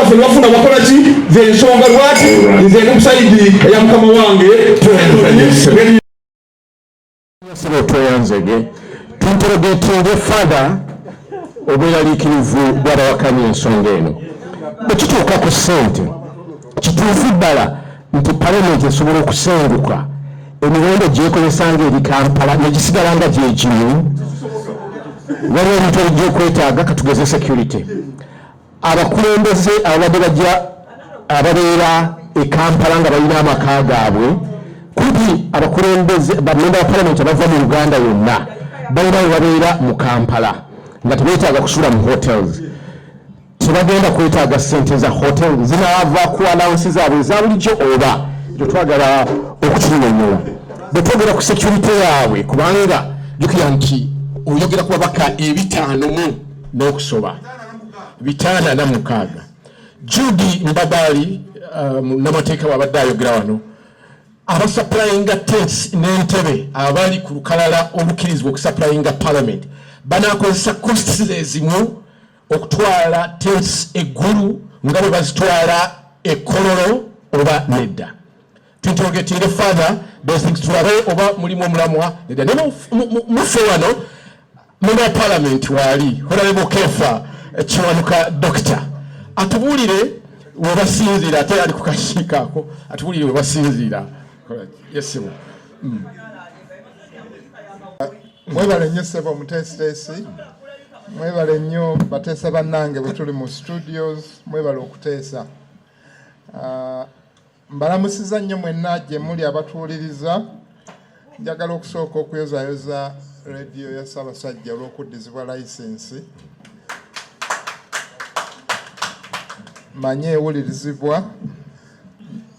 baffe bafuna bakola ki? Zensonga lwaki nze ndi ku side eya mukama wange. Sebo, tweyanzege. Tuinterrogatinge further obweraliikirivu bw'abawakanya ensonga eno. Bwe kituuka ku ssente, kituufu ddala nti palamenti esobola okusenguka, emiwendo gyekozesanga eri Kampala negisigala nga gyegimu? Waliwo ebintu ebijja okwetaaga, katugeze security, abakulembeze ababadde bajja ababeera e Kampala nga balina amaka gaabwe kumpi. Abakulembeze, bamemba ba palamenti abava mu Uganda yonna balina we babeera mu Kampala nga tebeetaaga kusula mu hotels. Tebagenda kwetaaga ssente za hotel, zinaava ku allowance zaabwe eza bulijjo oba? Ekyo twagala okukinyonyola. Bwe twogera ku security yaabwe, kubanga jjukira nti oyogera ku babaka 50 mu n'okusoba, 546. Jude Mbabaali, namateeka bwabadde ayogera wano, abasupplyinga tents n'entebe abali ku lukalala olukkirizibwa okusupplyinga parliament banakozesa costs ezimu okutwala tents e Gulu nga bwe bazitwala e Kololo oba nedda? Tuinterrogatinge further those things, tulabe oba mulimu omulamwa nedda. Naye mufe wano member wa parliament waali, Honorable Kefa Kiwanuka Doctor, atubuulire webasinziira, ate ali ku kakiiko ako, atubuulire webasinziira. Yes, sir. Mwebale nnyo ssebo omuteesiteesi, mwebale nnyo bateesa bannange bwe tuli mu studios, mwebale okuteesa. Mbalamusiza nnyo mwenna gye muli abatuwuliriza. Njagala okusooka okuyozayoza rediyo ya Ssaabasajja olw'okuddizibwa layisinsi. Manye ewulirizibwa,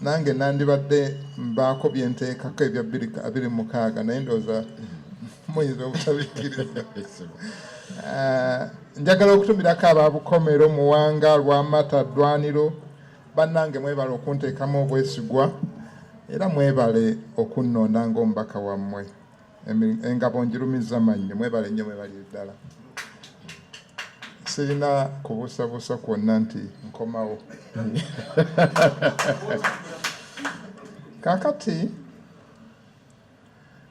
nange nandibadde mbaako byenteekako ebya 2026, naye ndowooza muyinza obutabikkiriza. Njagala okutumirako aba Bukomero, Muwanga, Lwamata, Ddwaniro. Bannange, mwebale okunteekamu obwesigwa era mwebale okunnonda ng'omubaka wammwe. Engabo ngirumiza mannyo. Mwebale nnyo, mwebalire ddala. Sirina kubuusabuusa kwonna nti nkomawo. Kaakati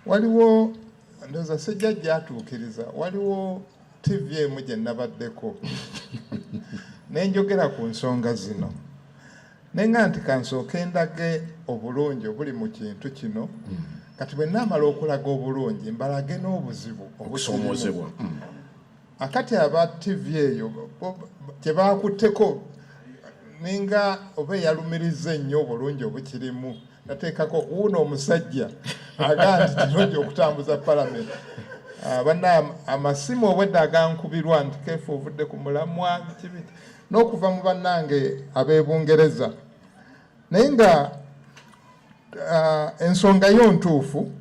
waliwo, ndowooza sijja gyatuukiriza, waliwo TV emu gye nabaddeko ne njogera ku nsonga zino, nenga nti kansooke ndage obulungi obuli mu kintu kino. Kati bwe naamala okulaga obulungi, mbalage n'obuzibu. Okusoomoozebwa. Akati aba TV eyo kyebakutteko ninga oba eyalumiriza ennyo obulungi obukirimu, nateekako wuuno omusajja agaa nti kirungi okutambuza palamenti. Banna, amasimu obwedda agankubirwa nti Keefu ovudde ku mulamwa, biki biki, n'okuva mu bannange ab'e Bungereza, naye nga ensonga yo ntuufu,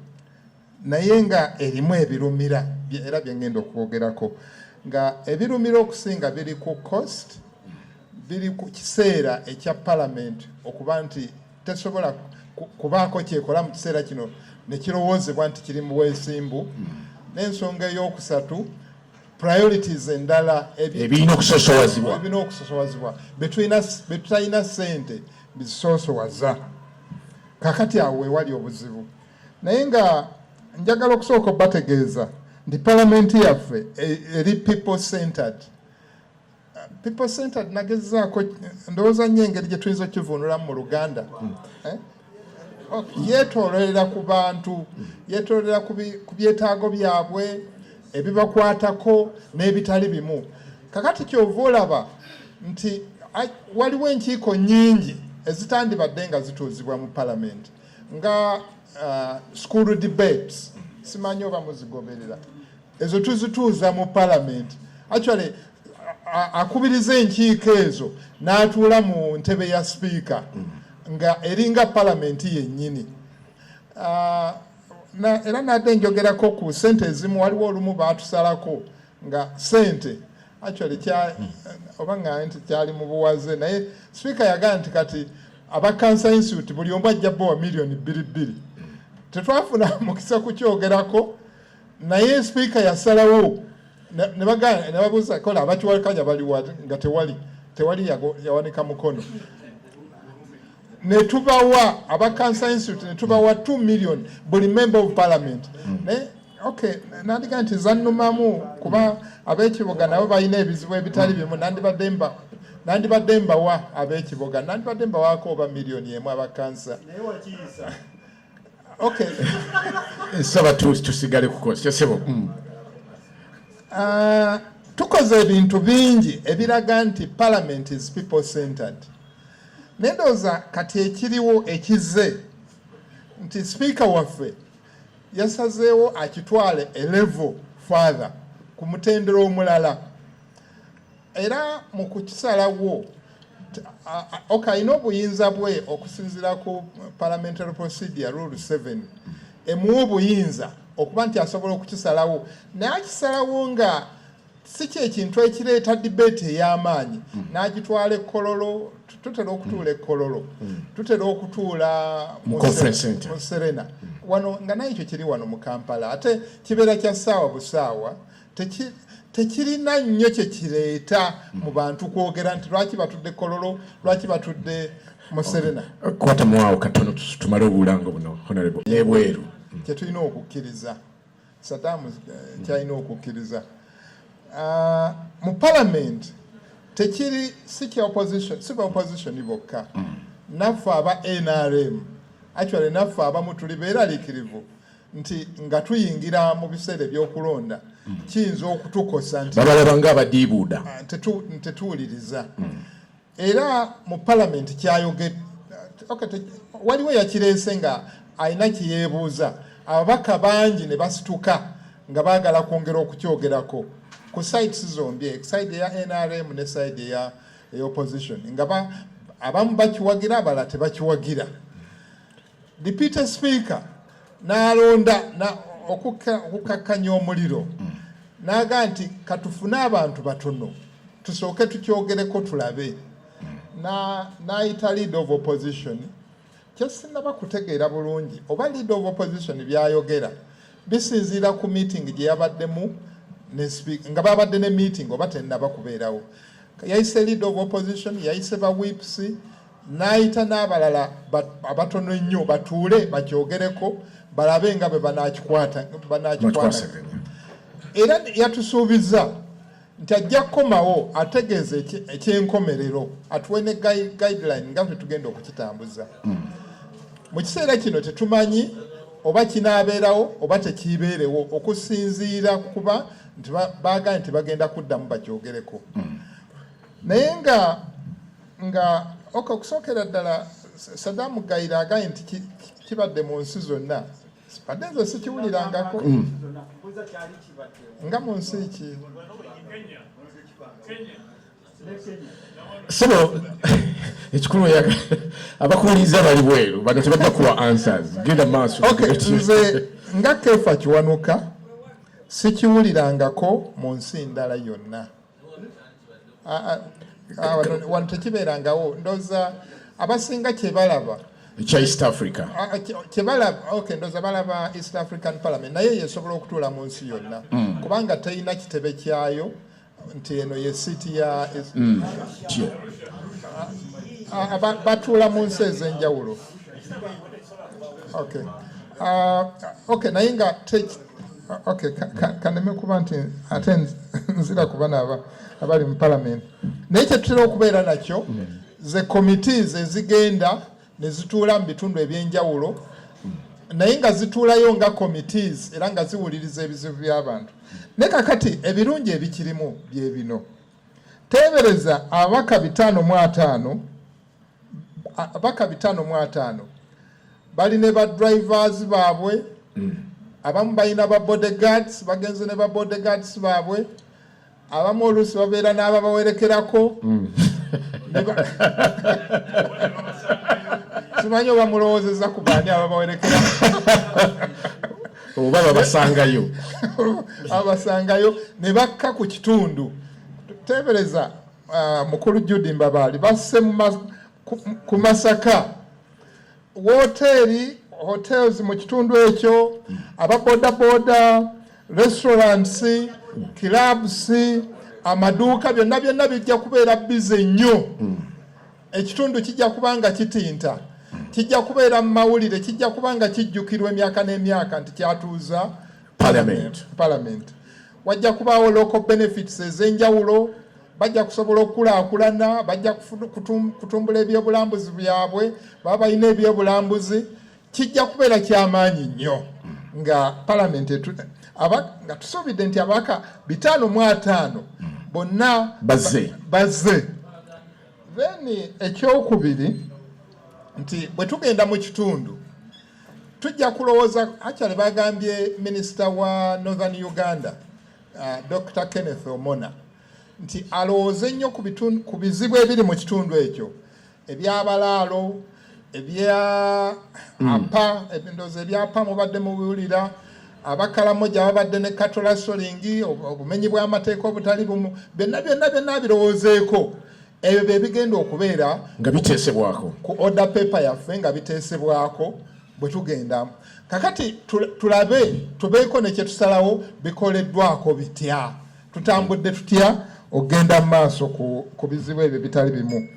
naye nga erimu ebirumira era byengenda okwogerako, nga ebirumira okusinga biri ku cost, biri ku kiseera ekya parliament okuba nti tesobola kubaako kyekola mu kiseera kino nekirowoozebwa nti kiri mu bwesimbu, n'ensonga ey'okusatu, priorities endala. Ebirina okusosowazibwa. Ebirina okusosowazibwa, betutalina ssente bizisoosowaza. Kakati awo wewali obuzibu, naye nga njagala okusooka obategeeza nti palamenti yaffe eri people centered. People centered, nagezaako ndowooza nnyo engeri gye tuyinza okivvuunulamu mu Luganda. Eh? Yeetoololera ku bantu, yeetoololera ku byetaago byabwe ebibakwatako n'ebitali bimu. Kakati kyova olaba nti waliwo enkiiko nnyingi ezitandibadde nga zituuzibwa mu palamenti, nga school debates, simanyi oba muzigoberera. Ezo tuzituuza mu palamenti. Actually akubiriza enkiiko ezo n'atuula mu ntebe ya sipiika nga eringa palamenti yennyini. Era nadde njogerako ku sente ezimu, waliwo olumu baatusalako nga sente actually kya oba nga nti kyali mu buwaze, naye sipiika yagamba nti kati aba Cancer Institute buli omu ajja bowa miliyoni 2 2. Tetwafuna mukisa kukyogerako, naye sipiika yasalawo ne babuuza kola abakiwakanya baliwa, nga tewali. Tewali yawanika mukono. Ne tubawa aba Cancer Institute, ne tubawa 2 million buli member of parliament. Ne okay, nandiga nti zannumamu kuba ab'ekibuga nabo balina ebizibu ebitali bimu. Nandibadde mbawa ab'ekibuga, nandibadde mbawaako oba miliyoni 1 aba cancer. Okay. Nsaba tusigale kukosa, sebo. Tukoze ebintu bingi ebiraga nti parliament is people centered. Nendowooza kati ekiriwo ekizze nti sipiika waffe yasazeewo akitwale a level further, ku mutendera omulala. Era mu kukisalawo, okay, alina obuyinza bwe okusinziira ku parliamentary procedure rule 7 emuwa obuyinza okuba nti asobola okukisalawo, naye akisalawo nga si kyekintu ekireeta debate ey'amaanyi. N'agitwala ekkololo. Tutera okutuula ekkololo, tutera okutuula mu Serena wano, nga naye ekyo kiri wano mu Kampala, ate kibeera kya ssaawa busaawa, tekirina nnyo kyekireeta mu bantu kwogera nti lwaki batudde Kololo, lwaki batudde mu Serena. Kwata muwaawo katono tumale obulango buno, honorable, nebweru. Kyetulina okukkiriza, Saddam kyalina okukkiriza mu parliament, tekiri si kya opposition, si ba opposition bokka. Naffe aba NRM, actually naffe abamu tuli beeraliikirivu nti nga tuyingira mu biseera ebyokulonda kiyinza okutukosa nti babalaba nga abadiibuuda. Ah, tetuwuliriza. Era mu palamenti kyayoge, okay, waliwo yakireese nga alina kyeyeebuuza, ababaka bangi ne basituka nga baagala kwongera okukyogerako ku sides zombi, side eya NRM ne side eya opposition, nga abamu bakiwagira, abalala tebakiwagira. Deputy Speaker n'alonda okukakkanya omuliro, n'agaa nti katufune abantu batono tusooke tukyogereko tulabe. N'ayita leader of opposition. Kyesinaba kutegeera bulungi oba leader of opposition byayogera bisinziira ku meeting gye yabaddemu nga babadde ne meeting oba tennaba kubeerawo. Yayise leader of opposition, yayise ba whips, n'ayita n'abalala abatono ennyo batuule bakyogereko balabe nga bwe banakikwata. Era yatusuubiza nti ajja kukomawo ategeeza ekyenkomerero, atuwe ne guideline nga bwe tugenda okukitambuza. Mu kiseera kino tetumanyi oba kinaabeerawo oba tekiibeerewo, okusinziira kuba nti baagambye nti bagenda kuddamu bakyogereko. Naye nga ok, okusookera ddala Saddam Gayira agambye nti kibadde mu nsi zonna, badde nze sikiwulirangako. Nga mu nsi ki? Sebo, ekikulu abakuwuliriza bali bweru bano tebajja kuwa answers. Genda maaso. Okay, nze nga Kefa Kiwanuka sikiwulirangako mu nsi ndala yonna. Wano tekibeerangawo. Ndowooza abasinga kyebalaba ekya East Africa. Kyebalaba, okay, ndowooza balaba East African Parliament, naye yesobola okutuula mu nsi yonna kubanga terina kitebe kyayo nti eno ye seat ya batuula mu nsi ez'enjawulo. Okay. Okay, naye nga okay, kaneme kuba nti ate nzira kuba naba abali mu parliament, naye kyetutera okubeera nakyo ze committees ezigenda ne zituula mu bitundu ebyenjawulo, naye nga zituulayo nga committees era nga ziwuliriza ebizibu by'abantu. Naye kakati ebirungi ebikirimu bye bino: teebereza ababaka 550, ababaka 550 bali ne ba drivers baabwe, abamu balina ba bodyguards, bagenze ne ba bodyguards baabwe, abamu oluusi babeera n'ababawerekerako. Simanyi oba mulowoozeza ku baani ababawerekerako. Oba babasangayo. Abasangayo ne bakka ku kitundu. Teebereza mukulu Jude Mbabaali basse ku Masaka, woteeri, hotels mu kitundu ekyo, aba bodaboda, restaurants, clubs, Amaduuka byonna byonna bijja kubeera busy nnyo. Ekitundu kijja kuba nga kitinta, kijja kubeera mu mawulire, kijja kuba nga kijjukirwa emyaka n'emyaka nti kyatuuza Parliament. Parliament. Wajja kubaawo local benefits ez'enjawulo, bajja kusobola okukulaakulana, bajja kutumbula ebyobulambuzi byabwe, baba balina ebyobulambuzi. Kijja kubeera kyamaanyi nnyo nga Parliament nga tusuubidde nti ababaka 550 bonna bazze. Bazze. Then ekyokubiri nti bwe tugenda mu kitundu tujja kulowooza, actually bagambye minisita wa Northern Uganda, Dr Kenneth Omona, nti alowooze nnyo ku bizibu ebiri mu kitundu ekyo, ebyabalaalo, ebya apa, ndowooza ebyapa mubadde mubiwulira, Abakalamoja babadde ne cattle rustling, obumenyi bw'amateeka obutali bumu, byonna byonna byonna birowoozeeko. Ebyo bye bigenda okubeera nga biteesebwako ku order paper yaffe, nga biteesebwako bwe tugenda. Kakati tulabe tubeeko ne kyetusalawo, bikoleddwako bitya, tutambudde tutya okugenda mu maaso ku bizibu ebyo bitali bimu.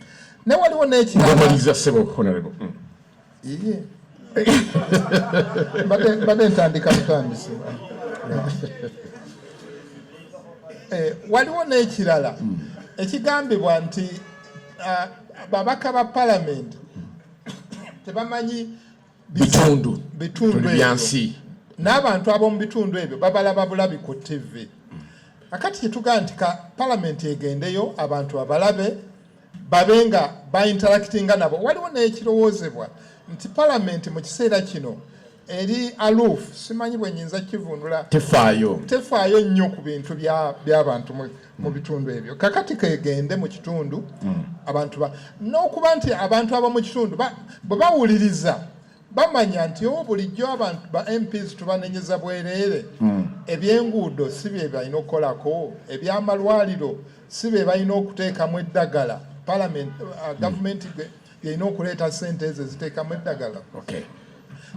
Ne waliwo n'ekirala. Ngamaliriza, ssebo honorable. Iye. Mbadde ntandika butandisi. Waliwo n'ekirala ekigambibwa nti babaka ba palamenti tebamanyi bitundu bitundu ebyo. Byansi. N'abantu ab'omu bitundu ebyo babalaba bulabi ku TV. Akati kyetugaa nti ka palamenti egendeyo, abantu abalabe, babe nga bainteractinga nabo. Waliwo n'ekirowoozebwa nti palamenti mu kiseera kino eri aloof, simanyi bwe nyinza kivundula. Tefaayo. Tefaayo nnyo ku bintu by'abantu mu bitundu ebyo. Kakati kegende mu kitundu, abantu n'okuba nti abantu ab'omu kitundu bwe bawuliriza bamanya nti o bulijjo abantu ba MPs tubanenyeza bwereere, ebyenguudo si bye balina okukolako, ebyamalwaliro si bye balina okuteekamu eddagala, parliament, gavumenti yerina okuleeta sente ezo eziteekamu eddagala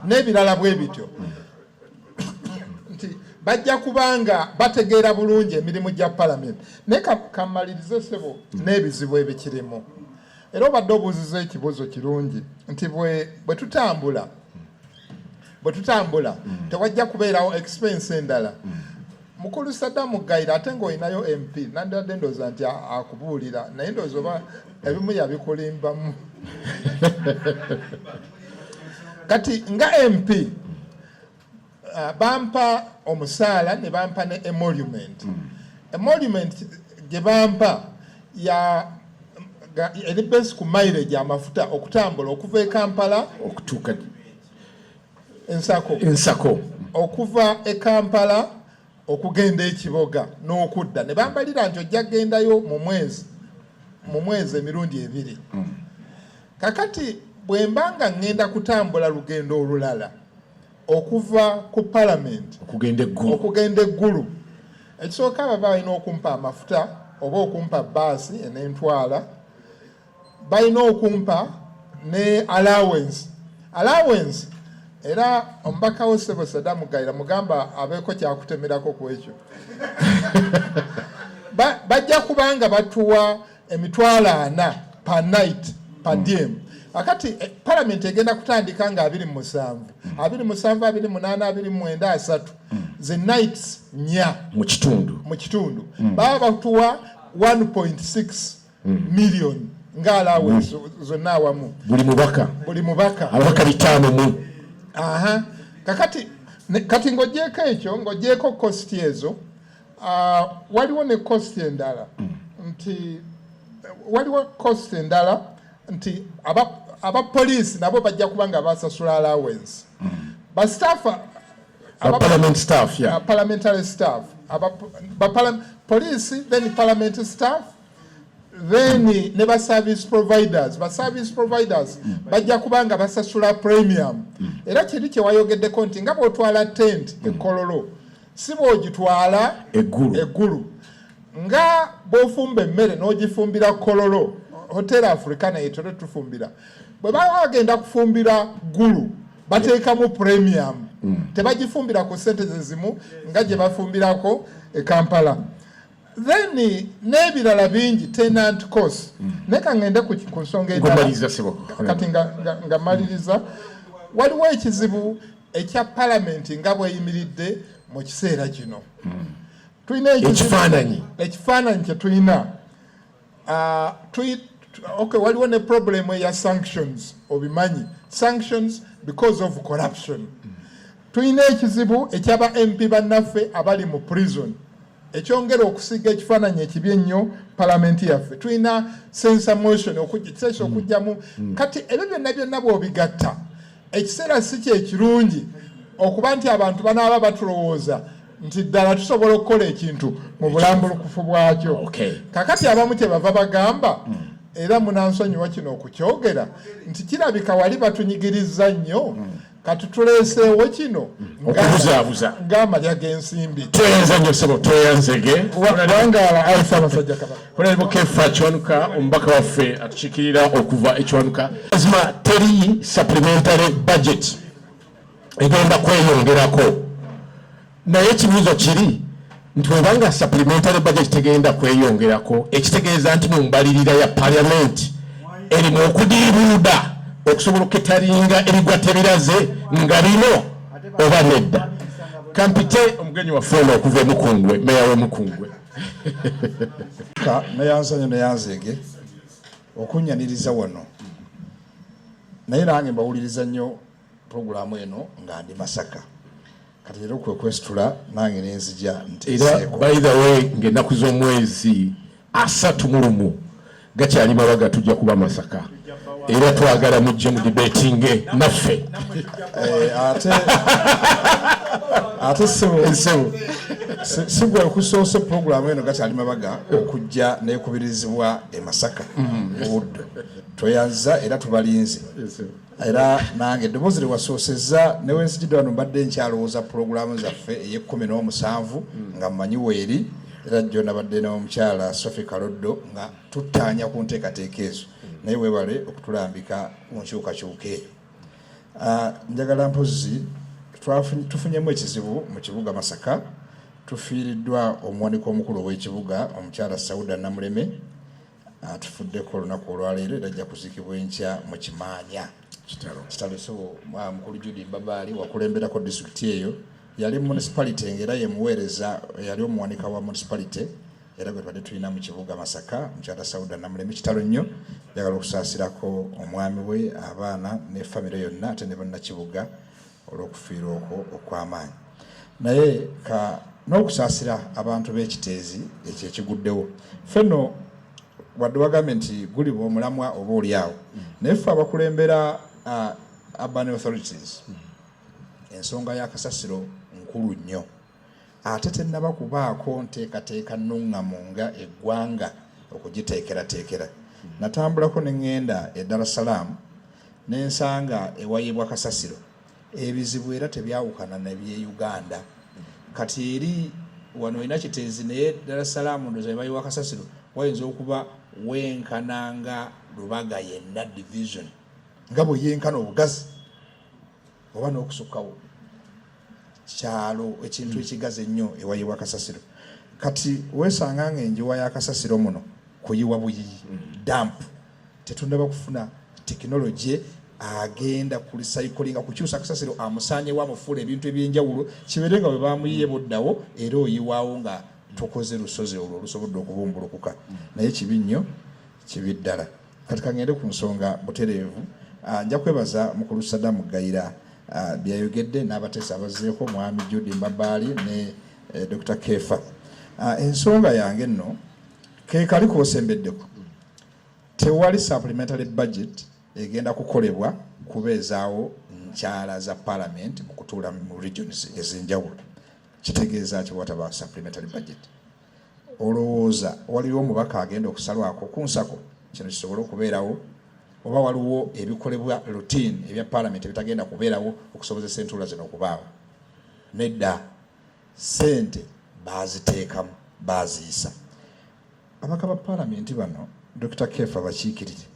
n'ebirala bwe bityo, nti bajja kubanga bategeera bulungi emirimu gya palamenti. Naye kamalirize, ssebo, n'ebizibu ebikirimu. Era obadde obuuziza ekibuuzo kirungi nti bwe tutambula tewajja kubeerawo expense endala. Mukulu Sadamu Gaira, ate ng'olinayo MP, nandibadde ndowooza nti akubuulira, naye ndowooza oba ebimu yabikulimbamu. Kati nga MP, bampa omusaala ne bampa ne emolument. Emolument gye bampa ya eri base ku mileage, amafuta okutambula okuva e Kampala okutuuka Ensako. Ensako. Okuva e Kampala okugenda ekiboga n'okudda, ne bambalira nti ojja kugendayo mu mwezi emirundi ebiri. Kakati bwe mba nga ŋŋenda kutambula lugendo olulala okuva ku palamenti okugenda eggulu, okugenda eggulu, ekisooka baba balina okumpa amafuta oba okumpa baasi enentwala, balina okumpa ne allowance. Allowance era omubaka wo, ssebo Sadamu Gaira, mugamba abeeko kyakutemerako ku ekyo. Bajja kubanga batuwa 400,000 per night per diem. Akati palamenti egenda kutandika nga 27, 27, 28, 29, 30, ze nights 4 mu kitundu. Mu kitundu baba batuwa 1.6 million nga allowance zonna awamu. Buli mubaka. Buli mubaka. Ababaka bitaano mu. Aha, kakati kati ng'ogyeko ekyo, ng'ogyeko cost ezo, waliwo ne cost endala nti waliwo cost endala nti abapoliisi nabo bajja kuba nga basasula allowance, ba staff. Ba parliament staff, yeah. Parliamentary staff, police, then parliament staff, then ne ba service providers. Ba service providers bajja kuba nga basasula premium. Era kiri kye wayogeddeko nti nga bw'otwala tent ekololo si bw'ogitwala eggulu. Eggulu. Nga bw'ofumba emmere n'ogifumbira Kololo, Hotel Africana yetero tufumbira, bwe baba bagenda kufumbira Ggulu bateekamu premium, tebagifumbira ku sente ze zimu nga gye bafumbirako e Kampala. Then n'ebirala bingi, tenant cost. Naye ka ngende ku nsonga endala. Ngomaliriza, ssebo. Kati nga maliriza, waliwo ekizibu ekya palamenti nga bweyimiridde mu kiseera kino. Tulina Ekifaananyi. Ekifaananyi kye tulina. Okay, waliwo ne problem eya sanctions, obimanyi, sanctions because of corruption. Tulina ekizibu ekyaba MP bannaffe abali mu prison, ekyongera okusiga ekifaananyi ekibi ennyo palamenti yaffe. Tulina censure motion censure okugyamu. Kati ebyo byonna byonna bw'obigatta, ekiseera si kyekirungi okuba nti abantu banaaba batulowooza nti ddala tusobola okukola ekintu mu bulambulukufu bwakyo. Kakati abamu kye bava bagamba, era munansonyiwa kino okukyogera, nti kirabika wali batunyigiriza nnyo, kati tuleeseewo kino Okubuzaabuza. ng'amalya g'ensimbi. Tweyanza nnyo ssebo, tweyanzege. Wangaala, ayi Ssaabasajja Kabaka. Honorable Kefa Kiwanuka, omubaka waffe atukiikirira okuva e Kiwanuka. Mazima teri supplementary budget egenda kweyongerako, naye ekibuuzo kiri nti webanga supplementary budget tegenda kweyongerako, ekitegeeza nti mu mbalirira ya parliament erimu okudiibuuda okusobola okuketaringa ebigwa tebiraze nga bino oba nedda. Kampite omugenyi waffe ono okuva emukungwe, meya w'emukungwe. Ka neyanzanyo neyanzeege okunyaniriza wano, naye nange mbawuliriza nnyo puroguramu eno nga ndi Masaka. Kati leero kwe kwesitula nange nenzija Era nteeseeko. by the way, ng'ennaku z'omwezi 31 gakyali mabaga, tujja kuba Masaka, era twagala mujje mu debatinge naffe. Ate ssebo, Ensebo. Si gwe okusoose puroguramu eno gakyali mabaga okujja nekubirizibwa e Masaka mu Buddo. Tweyanza era tubalinze. Era nange eddoboozi lye wasoosezza newenzijidde wano, mbadde nkyalowooza puroguramu zaffe ey'e17 nga mmanyi weeri, era jjo nabadde n'omukyala Sophie Kaloddo nga tuttaanya ku nteekateeka ezo, naye weebale okutulambika ku nkyukakyuka eyo. Njagala mpozzi tufunyemu ekizibu mu kibuga Masaka. Tufiiriddwa omuwanika omukulu ow'ekibuga, omukyala Sauda Namuleme, atufuddeko olunaku olwaleero, era ajja kuziikibwa enkya mu Kimaanya. Kitalo so mukulu Jude Mbabaali wakulemberako disitulikiti eyo, yali municipality ng'era ye muweereza, yali omuwanika wa municipality, era gwe tubadde tulina mu kibuga Masaka, mukyala Sauda Namuleme. Kitalo nnyo. Njagala okusaasirako omwami we, abaana ne famire yonna, ate ne bannakibuga olw'okufiirwa okwo okw'amaanyi. Naye ka n'okusaasira abantu b'ekiteezi ekyo ekiguddewo. Ffenno wadde wagambye nti guliba omulamwa oba oli awo, naye ffe abakulembera urban authorities, ensonga y'akasasiro nkulu nnyo, ate tennaba kubaako nteekateeka nnuŋŋamu nga eggwanga okugiteekerateekera. Natambulako ne ŋŋenda e Dar es Salaam ne nsanga ewayibwa kasasiro ebizibu era tebyawukana nebye Uganda. Kati eri wano olina Kiteezi, naye Dar es Salaam ndowooza ebayiwa kasasiro wayinza okuba wenkananga Lubaga yenna division nga bwe yenkana obugazi oba n'okusukkawo, kyalo ekintu ekigazi ennyo ewayiwa kasasiro. Kati weesanga nga enjiwa ya kasasiro muno kuyiwa buyiyi, dump. Tetundaba kufuna tekinologi agenda ku recyclinga, kukyusa kasasiro amusaanyewo, amufuula ebintu ebyenjawulo, kibeere nga bwe bamuyiye buddawo era oyiwaawo nga tokoze lusozi olwo olusobodde okubumbulukuka. Naye kibi nnyo, kibi ddala. Kati kangende ku nsonga butereevu. Nja kwebaza mukulu Sadamu Gayira byayogedde n'abateesa abazzeeko, mwami Jude Mbabaali ne Dr Kefa. Ensonga yange nno kekali kosembeddeko. Tewali supplementary budget egenda kukolebwa kubeezaawo nkyala za parliament mu kutuula mu regions ez'enjawulo. Kitegeeza ki wataba supplementary budget? Olowooza waliwo omubaka agenda okusalwako ku nsako kino kisobole okubeerawo, oba waliwo ebikolebwa routine ebya parliament ebitagenda kubeerawo okusobozesa entuula zino okubaawo? Nedda, sente baaziteekamu, baaziyisa. Abaka ba paalamenti bano, Dr Kefa bakiikirire,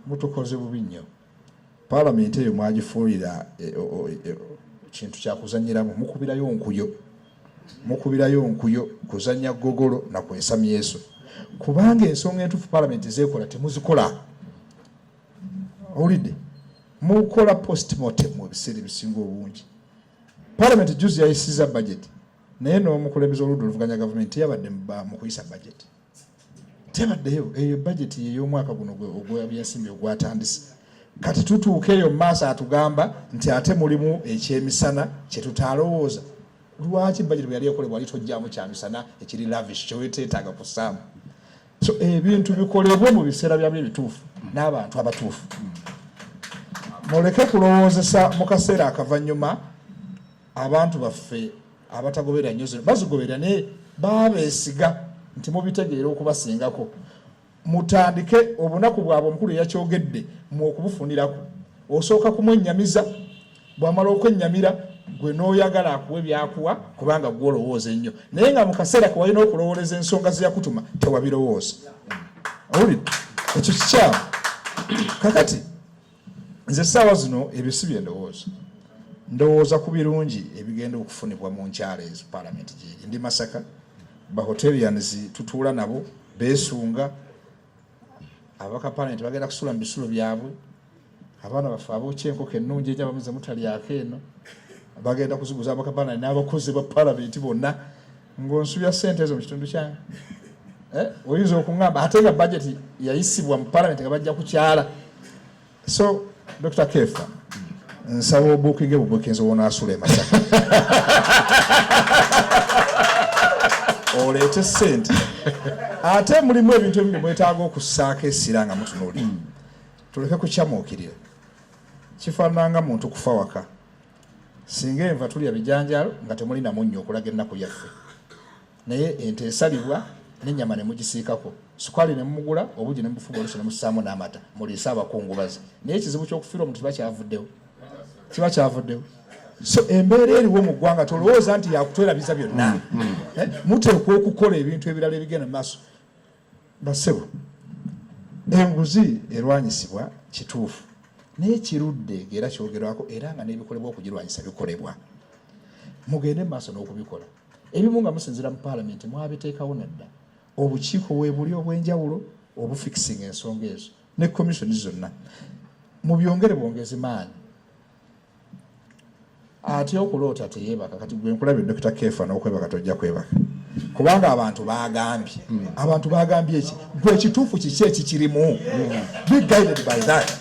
mutukoze bubi nnyo. Paalamenti eyo mwagifuulira kintu kyakuzanyiramu, mukubirayo nkuyo. Mukubirayo nkuyo, kuzannya gogolo na kwesa myeso, kubanga ensonga entuufu palamenti zeekola temuzikola. Owulidde? Mukola postmortem mu ebiseera ebisinga obungi. Palamenti juzi yayisiza budget, naye n'omukulembeze oludda oluvuganya gavumenti teyabadde mu kuyisa budget, teyabaddeyo. Eyo budget y'omwaka guno ogw'ebyensimbi ogwatandise. Kati tutuuka eyo mu maaso atugamba nti ate mulimu ekyemisana kye tutalowooza. Lwaki budget bwe yali ekolebwa wali tojjaamu kyamisana ekiri lavish kyeweteetaaga kussaamu? So ebintu bikolebwe mu biseera byabyo ebituufu n'abantu abatuufu. Muleke kulowoozesa mu kaseera akavannyuma. Abantu baffe abatagoberera nnyo zino bazigoberera, naye babeesiga nti mubitegeera okubasingako. Mutandike obunaku bwabwe, omukulu yakyogedde, mu okubufunirako. Osooka kumwennyamiza, bw'amala okwennyamira gwe n'oyagala akuwe byakuwa, kubanga gwe olowooza ennyo, naye nga mu kaseera ke walina okulowooleza ensonga ze yakutuma tewabirowooza. Owulidde? Ekyo kikyamu. Kakati nze essaawa zino ebyo si bye ndowooza. Ndowooza ku birungi ebigenda okufunibwa mu nkyala ezo palamenti gyeri. Ndi Masaka, bahotelians tutuula nabo beesunga ababaka palamenti bagenda kusula mu bisulo byabwe. Abaana baffe abookya enkoko ennungi enya bamuze mutalyako eno, bagenda kuziguza ababaka palamenti n'abakozi ba palamenti bonna. Ng'onsubya ssente ezo mu kitundu kyange, oyinza okuŋŋamba ate nga budget yayisibwa mu palamenti nga bajja kukyala. So Dr. Kefa, nsaba obuukinge bubuukinzi wonaasula e Masaka, oleete ssente. Ate mulimu ebintu ebimu bye mwetaaga okussaako essira nga mutunuulira. Tuleke kukyamuukirira. Kifaanana nga muntu kufa waka, singa enva tulya bijanjaalo nga temuli na munnyo okulaga ennaku yaffe, naye ente esalibwa n'ennyama ne mugisiikako, sukaali ne mumugula, obugi ne mubufuba, oluusi ne mussaamu n'amata muliise abakungubazi, naye ekizibu ky'okufiirwa omuntu kiba kyavuddewo, kiba kyavuddewo. So embeera eriwo mu ggwanga tolowooza nti yakutwerabiza byonna. Muteekwa okukola ebintu ebirala ebigenda mu maaso. Bassebo, enguzi erwanyisibwa kituufu, naye kirudde ng'era kyogerwako, era nga n'ebikolebwa okugirwanyisa bikolebwa. Mugende mu maaso n'okubikola. Ebimu nga musinziira mu paalamenti mwabiteekawo nadda. Obukiiko weebuli obw'enjawulo obufikisinga ensonga ezo ne commission zonna, mubyongere bwongezi maanyi. Ate okuloota teyeebaka. Kati gwe nkulabye Dr. Kefa, n'okwebaka tojja kwebaka, kubanga abantu bagambye, abantu bagambye eki? Gwe ekituufu kiki ekikirimu? Be guided by that.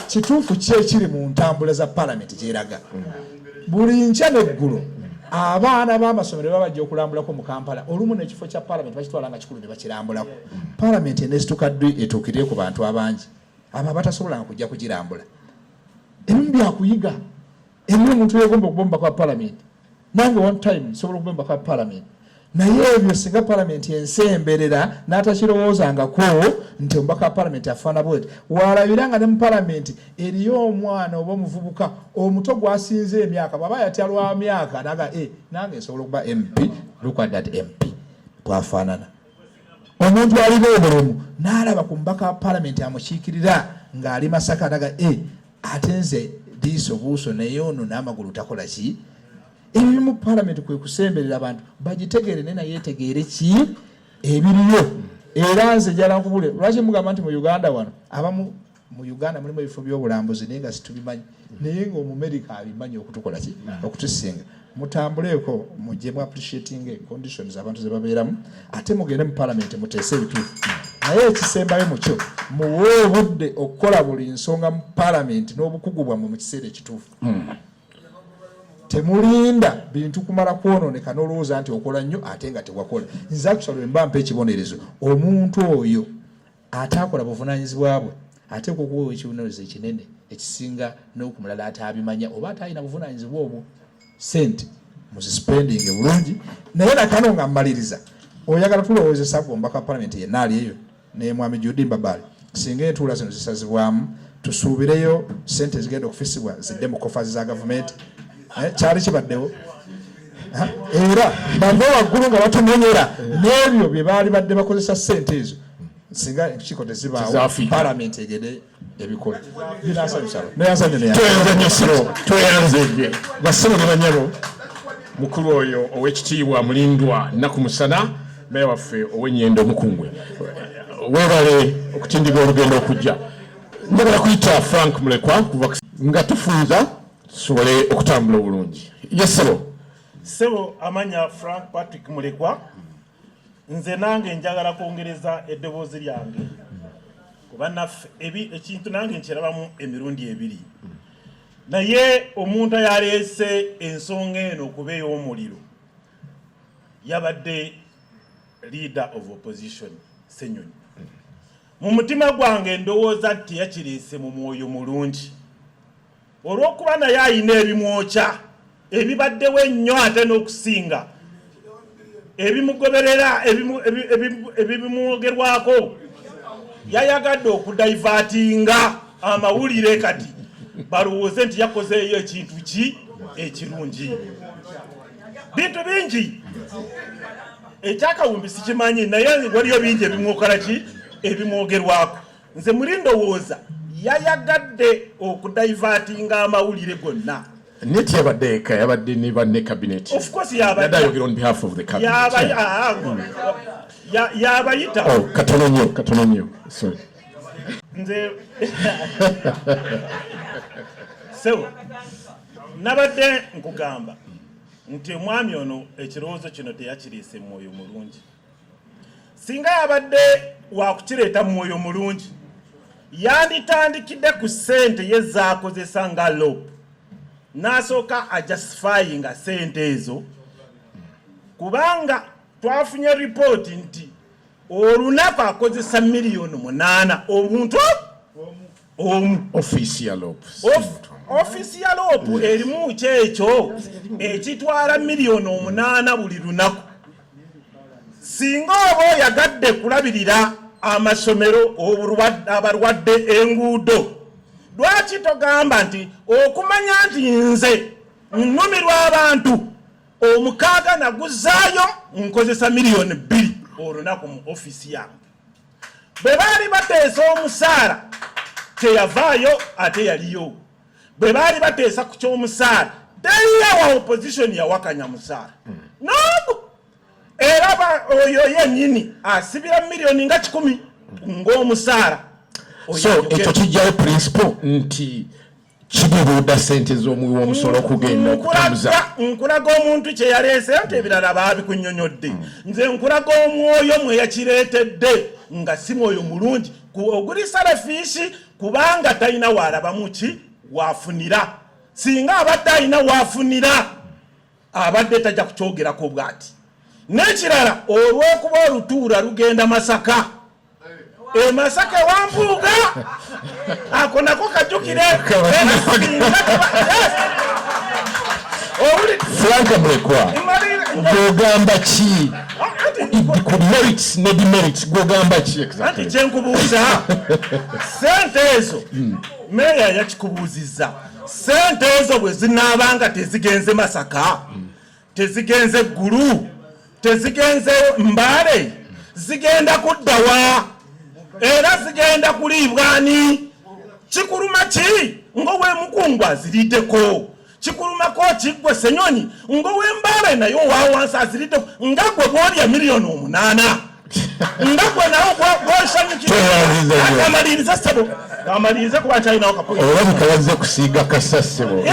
Kituufu ki ekiri mu ntambula za palamenti gyeraga? Buli nkya n'eggulo abaana b'amasomero baba bajja okulambulako mu Kampala, olumu n'ekifo kya palamenti bakitwala nga kikulu ne bakirambulako. Palamenti eneesituka ddi etuukirire ku bantu abangi abo abatasobolanga kujja kugirambula? Ebimu byakuyiga. Eriyo omuntu yegomba okuba omubaka wa palamenti. Nange one time nsobola okuba omubaka wa palamenti, naye ebyo singa palamenti ensemberera n'atakirowoozangako nti omubaka wa palamenti afaana bweti, walabira nga ne mu palamenti eriyo omwana oba omuvubuka omuto gwasinze emyaka, bw'aba yatya lwa myaka naga e nange nsobola okuba MP, look at that MP bwafaanana. Omuntu alina obulemu n'alaba ku mubaka wa palamenti amukiikirira ng'ali Masaka naga e ate nze liiso buuso, naye ono n'amagulu takola ki? Ebyo bimu palamenti kwe kusemberera abantu bagitegeere, naye naye etegeere ki ebiriyo. Era nze njala nkubule lwaki mugamba nti mu Uganda wano abamu mu Uganda mulimu ebifo by'obulambuzi naye nga situbimanyi, naye nga Omumerika abimanyi okutukola ki, okutusinga. Mutambuleeko mujje mu appreciating conditions abantu ze babeeramu, ate mugende mu palamenti muteese ebituufu. Naye ekisembayo mukyo, muwe obudde okukola buli nsonga mu palamenti n'obukugu bwammwe mu kiseera ekituufu. Temulinda bintu kumala kwonooneka n'olowooza nti okola nnyo ate nga tewakola. Nze actually mba mpa ekibonerezo omuntu oyo ataakola buvunaanyizibwa bwe, ateekwa okuweebwa ekibonerezo ekinene ekisinga n'okumulala ataabimanya oba ataalina buvunaanyizibwa obwo. Sente muzisipendinge bulungi. Naye nakano nga mmaliriza, oyagala tulowoozesa gwe omubaka wa palamenti yenna ali eyo ne mwami Jude Mbabaali, singa entuula zino zisazibwamu tusuubireyo sente ezigenda okufisibwa zidde mu kofazi za gavumenti? Kyali kibaddewo era bave waggulu nga batumenyera n'ebyo bye baali badde bakozesa sente ezo. Singa enkiiko tezibaawo, palamenti egende ebikola binasanyusa. Tweyanze nnyo, tweyanze bassebo ne banyabo. Mukulu oyo ow'ekitiibwa Mulindwa Nnaku Musana, meya waffe ow'Ennyendo Omukungwe, weebale okutindiga olugendo okujja. Njagala kuyita Frank Mulekwa kuva nga tufunza tusobole okutambula obulungi. Yes, ssebo. Ssebo, amanya Frank Patrick Mulekwa. Nze nange njagala kwongereza eddoboozi lyange kuba naffe ekintu nange nkirabamu emirundi ebiri, naye omuntu ayaleese ensonga eno okuba ey'omuliro yabadde leader of opposition Ssenyonyi. Mu mutima gwange ndowooza nti teyakireese mu mwoyo mulungi, olw'okuba naye ayina ebimwokya ebibaddewo ennyo ate n'okusinga ebimugoberera ebimwogerwako. Yayagadde okudivertinga amawulire kati balowooze nti yakozeeyo ekintu ki ekirungi. Bintu bingi ekyakawumbi sikimanyi, naye waliyo bingi ebimwokola ki ebimwogerwako. Nze muli ndowooza yayagadde okudivertinga amawulire gonna. Neti yabadde eka, yabadde ne banne cabinet. Of course. Yabadde ayogera on behalf of the cabinet. Yabayita. Oh, katono nnyo, katono nnyo, sorry. Nze sebo nabadde nkugamba nti omwami ono ekirowoozo kino teyakiriise mu mwoyo mulungi. Singa yabadde wakukireeta mu mwoyo mulungi, yanditandikidde ku ssente ye zaakozesa nga LOP, n'asooka ajustifyinga ssente ezo, kubanga twafunye ripooti nti olunaku akozesa miliyoni 8 omuntu omu. Ofiisi ya LOP. Ofiisi ya LOP erimu kyekyo ekitwala miliyoni 8 buli lunaku. Singa oba oyagadde kulabirira amasomero, abalwadde, enguudo, lwaki togamba nti okumanya nti nze nnumirwa abantu omukaaga naguzaayo nkozesa miliyoni 2 olunaku mu ofiisi yange? Bwe baali bateesa omusaala teyavaayo, ate yaliyo. Bwe baali bateesa ku ky'omusaala teriyawa opposition yawakanya musaala nobu. Era oyo yennyini asibira miliyoni nga 100 ng'omusaala. So ekyo kijjawo principle nti kidibuuda sente z'omuwi w'omusolo okugenda okutambuza. Nkulaga omuntu kye yaleese nti ebirala baabikunyonyodde. Nze nkulaga omwoyo mwe yakireetedde nga si mwoyo mulungi oguli selfish, kubanga talina waalabamu ki waafunira. Singa abadde alina waafunira, abadde tajja kukyogerako bw'ati. N'ekirala, olw'okuba olutuula lugenda Masaka, e Masaka ewampuuga, ako nako kajjukire. Frank Mulekwa, gwogamba ki ku merits ne demerits? Gwogamba ki? Anti kyenkubuuza, sente ezo meeya yakikubuuzizza, sente ezo bwe zinaabanga tezigenze Masaka, tezigenze Ggulu, tezigenze Mbaale, zigenda kuddawa era zigenda kuliibwani? Kikuluma ki ngaowemukungu aziriddeko? Kikulumako kiggwe Senyonyi ngaowembaale naye owawansi aziriddeko, nga gwe bwolya miliyoni 8, nga gwe nawe bwosanyukiramalirize sebo, amalirize kuba nkyalinawo kapo. Olabika wazze kusiiga kasasebo.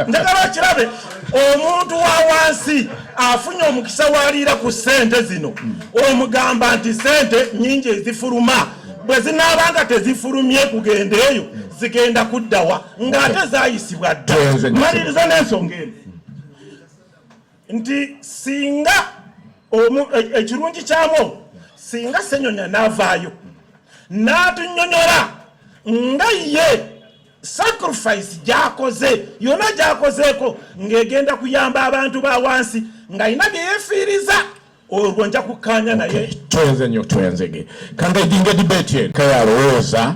Njagala okirabe, omuntu wa wansi afunye omukisa waliira ku ssente zino, omugamba nti ssente nyingi ezifuluma, bwe zinaabanga tezifulumye kugenda eyo, zigenda kuddawa ng'ate zaayisibwa dda? Maliriza n'ensonga eno nti singa ekirungi kyamwo, singa Ssenyonya n'avaayo n'atunyonyola nga ye sacrifice gyakoze yonna gyakozeeko ng'egenda kuyamba abantu ba wansi, ng'alina bye yeefiiriza, olwo nja kukkaanya naye. Tweyanze nnyo, tweyanzege. Kangaidinga debate eno kayalowooza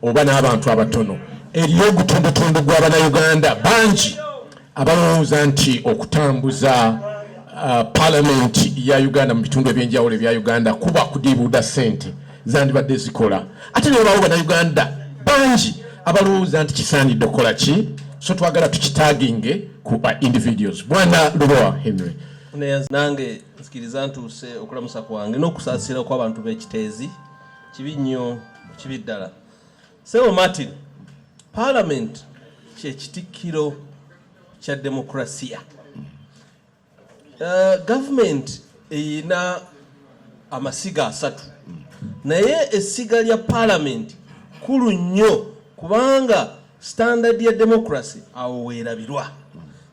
oba n'abantu abatono eriyo ogutundutundu gw'Abannayuganda bangi abalowooza nti okutambuza parliament ya Uganda mu bitundu ebyenjawulo ebya Uganda kuba kudiibuuda ssente zandibadde zikola, ate ne babaawo Bannayuganda bangi abalowooza nti kisaanidde okukola ki. So twagala tukitaginge ku ba individuals. Bwana Lubowa Henry. Nange nzikiriza ntuuse okulamusa kwange n'okusaasira kw'abantu b'Ekiteezi. Kibi nnyo, kibi ddala. Sebo Martin, parliament kyekitikkiro kya demokrasiya. Gavumenti eyina amasiga 3, naye essiga lya parliament kulu nnyo kubanga standard ya democracy awo weerabirwa.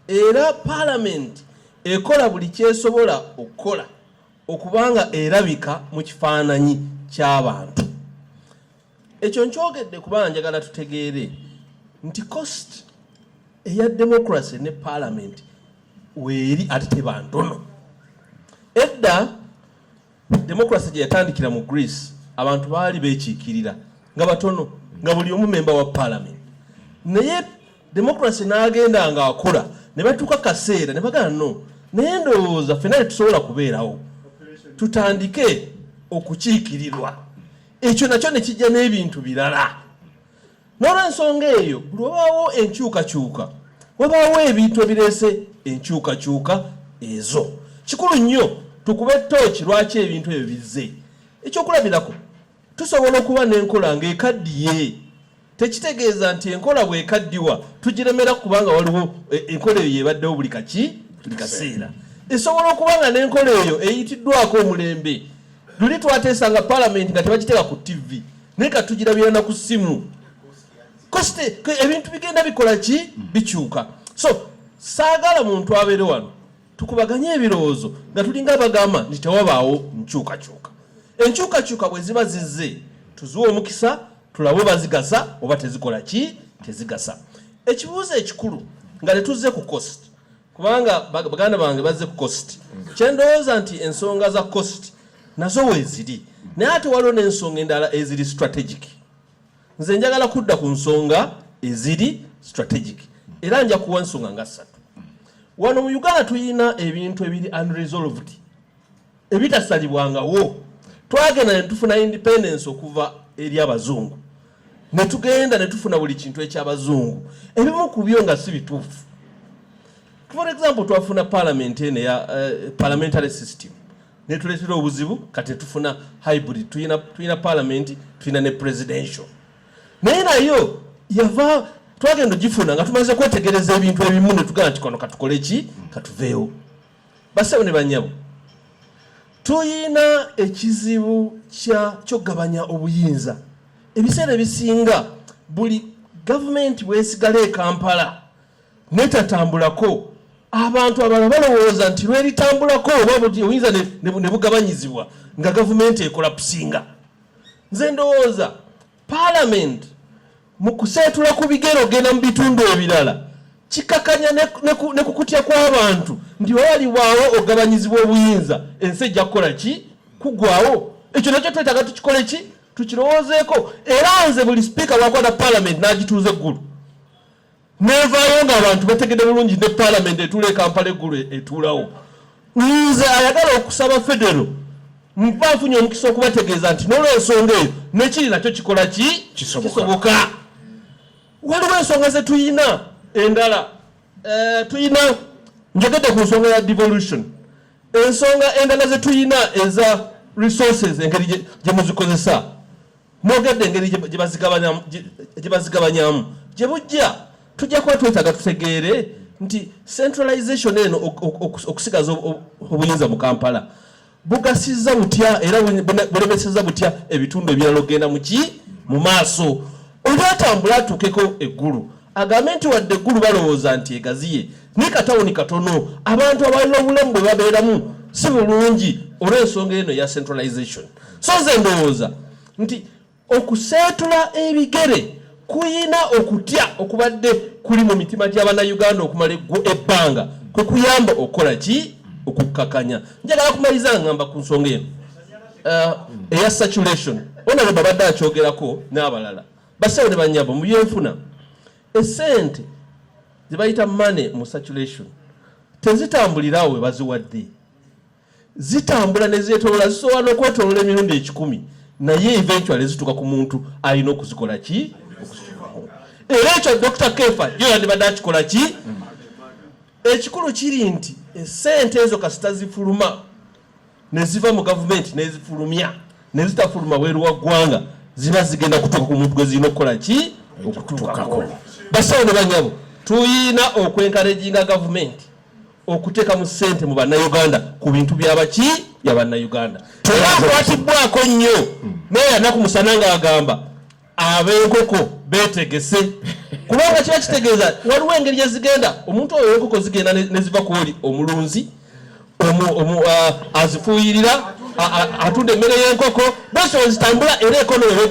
Era parliament ekola buli kyesobola okukola okubanga erabika mu kifaananyi ky'abantu. Ekyo nkyogedde kubanga njagala tutegeere nti cost eya democracy ne parliament weeri ate teba ntono. Edda democracy gye yatandikira mu Greece, abantu baali beekiikirira nga batono, nga buli omu memba wa parliament. Naye democracy n'agenda ng'akola ne batuuka kaseera ne bagamba no, naye ndowooza ffenna tetusobola kubeerawo, tutandike okukiikirirwa. Ekyo nakyo ne kijja n'ebintu birala. N'olwensonga eyo buli wabaawo enkyukakyuka, wabaawo ebintu ebireese enkyukakyuka ezo. Kikulu nnyo tukube ttooki lwaki ebintu ebyo bizze. Ekyokulabirako, tusobola okuba n'enkola ng'ekaddiye. Tekitegeeza nti enkola bw'ekaddiwa tugiremera kubanga waliwo enkola eyo yebaddewo buli kaki buli kaseera. Esobola okuba nga n'enkola eyo eyitiddwako omulembe. Luli twateesanga palamenti nga tebagiteeka ku TV, naye kati tugirabira na ku ssimu. Kosite ebintu bigenda bikola ki? Bikyuka. So saagala muntu abeere wano tukubaganye ebirowoozo nga tulinga abagamba nti tewabaawo nkyukakyuka. Enkyukakyuka bwe ziba zizze tuziwe omukisa tulabe oba zigasa oba tezikola ki, tezigasa. Ekibuuzo ekikulu nga tetuzze ku cost, kubanga baganda bange bazze ku cost, kye ndowooza nti ensonga za cost nazo weeziri, naye ate waliwo n'ensonga endala eziri strategic. Nze njagala kudda ku nsonga eziri strategic, era nja kuwa nsonga nga 3. Wano mu Uganda tulina ebintu ebiri unresolved, ebitasalibwangawo. Twagenda ne tufuna independence okuva eri abazungu, ne tugenda ne tufuna buli kintu eky'abazungu, ebimu ku byo nga si bituufu. For example, twafuna parliament eno eya parliamentary system, netuleetera obuzibu. Kati tufuna hybrid, tulina parliament, tulina ne presidential, naye nayo yava twagenda ogifuna nga tumaze kwetegereza ebintu ebimu ne tugamba nti kono katukole ki, katuveewo. Bassebo ne bannyabo, tuyina ekizibu ky'okugabanya obuyinza. Ebiseera ebisinga buli gavumenti bwesigala e Kampala netatambulako, abantu abalala balowooza nti lweritambulako oba obuyinza ne bugabanyizibwa nga gavumenti ekolapusinga. Nze ndowooza parliament mu kuseetula ku bigere ogenda mu bitundu ebirala kikakanya ne kukutya kw'abantu nti waliwaawo ogabanyizibwa obuyinza, ensi ejja kukola ki, kugwawo. Ekyo nakyo twetaaga tukikole ki, tukirowoozeeko. Era nze buli sipiika bw'akwata parliament n'agituuza eggulu nevaayo ng'abantu bategedde bulungi ne parliament etuula e Kampala eggulu etuulawo. Nze ayagala okusaba federo mba nfunye omukisa okubategeeza nti n'olwensonga eyo nekiri nakyo kikola ki, kisoboka. Waliwo ensonga ze tuyina endala. Tuyina, njogedde ku nsonga ya devolution, ensonga endala ze tuyina eza resources, engeri gye muzikozesa, mwogedde engeri gye bazigabanyamu. Gye bujja tujja kuba twetaaga tutegeere nti centralization eno, okusigaza obuyinza mu Kampala, bugasizza butya era bulemesezza butya ebitundu ebirala okugenda muki mu maaso. Oli atambula atuukeko eggulu agambe nti wadde eggulu balowooza nti egaziye, naye katawuni katono, abantu abalina obulamu bwe babeeramu si bulungi olw'ensonga eno eya centralization. So nze ndowooza nti okuseetula ebigere kuyina okutya okubadde kuli mu mitima gy'Abannayuganda okumala ebbanga, kwe kuyamba okukola ki, okukkakanya. Njagala kumaliza ngamba ku nsonga eno eya saturation. Honorable babadde akyogerako n'abalala. Bassebo ne bannyabo, mu byenfuna essente ze bayita money mu saturation tezitambulirawo we baziwadde, zitambula ne zeetoloola, zisobola n'okwetoloola emirundi 100, naye eventually zituuka ku muntu alina okuzikola ki, okuzituukako. Era ekyo Dr. Kefa yo yandibadde akikola ki? Ekikulu kiri nti esente ezo kasita zifuluma ne ziva mu gavumenti nezifulumya nezitafuluma bweru wa ggwanga, ziba zigenda kutuuka ku muntu gwe zirina okukola ki? Okutuukako. Basawo ne banyabo, tuyina okwenkarejinga gavumenti okuteeka mu ssente mu Bannayuganda ku bintu byabaki bya Bannayuganda. Era akwatibwako nnyo naye anaku musana ng'agamba ab'enkoko beetegese, kubanga kiba kitegeeza waliwo engeri gye zigenda. Omuntu oyo enkoko zigenda ne ziva ku oli omulunzi azifuuyirira, atunda emmere y'enkoko, bwesyo zitambula era economy.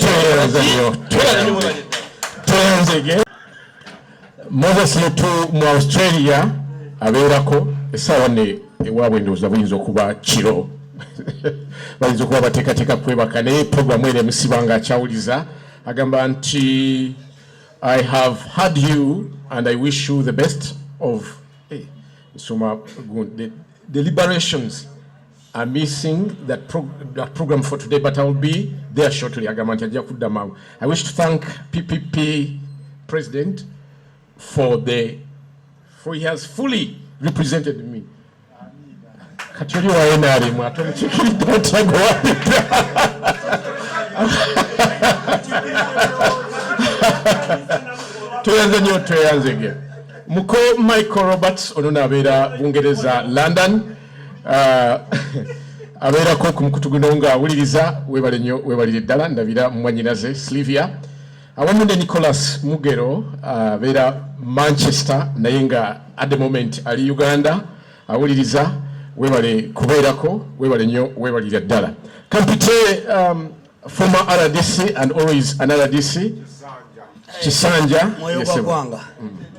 Tweyanzege. Moses Lutu mu Australia abeerako essaawa ne ewaabwe ndowooza buyinza okuba kiro, bayinza okuba bateekateeka kwebaka, naye programu eno emusiba nga akyawuliza. Agamba nti, "I have heard you and I wish you the best of nsoma the deliberations. Are missing that program for today, but I will be there shortly." Agamba nti ajja kudda mangu. "I wish to thank PPP president for he has fully represented me." Kati oli wa NRM ate omukiikiridde otya gwe wapita? Tweyanze nnyo, tweyanzege. Muko Michael Roberts ono naabeera Bungereza, London. Abeerako ku mukutu guno ng'awuliriza. Weebale nnyo, weebalire ddala. Ndabira mwannyinaze Sylvia awamu ne Nicholas Mugero, abeera Manchester naye nga at the moment ali Uganda awuliriza. Weebale kubeerako, weebale nnyo, weebalire ddala. Kampite former RDC and always an RDC, Kisanja. Mwoyo gwa ggwanga.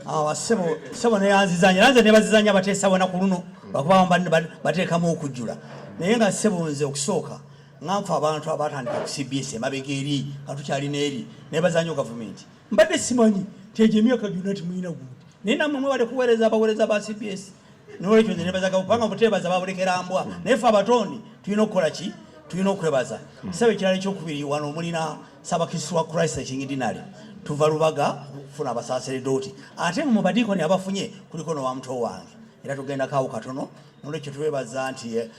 Awa ssebo, ssebo neyanzizanya era nze nebazizanya abateesa bona ku luno, lwakuba bateekamu okujjula. Naye nga ssebo, nze okusooka nga nfe abantu abatandika ku CBS emabega eri nga tukyalina eri, nebaza nnyo gavumenti. Mbadde simanyi nti egyo emyaka gyonna timulina gundi, naye nammwe mwebale kuweereza abaweereza ba CBS. Nolwekyo nze nebaza, kubanga buteebaza babulekera mbwa, naye fe abatondi tulina okukola ki? Tulina okwebaza. Ssebo, ekirala ekyokubiri, wano mulina Ssaabakristu wa Christ the King Deanery, tuva Lubaga kufuna abasaseredooti, ate mu badiikoni abafunye kuliko nowa muto wange, era tugendako awo katono. Nolwekyo twebaza nti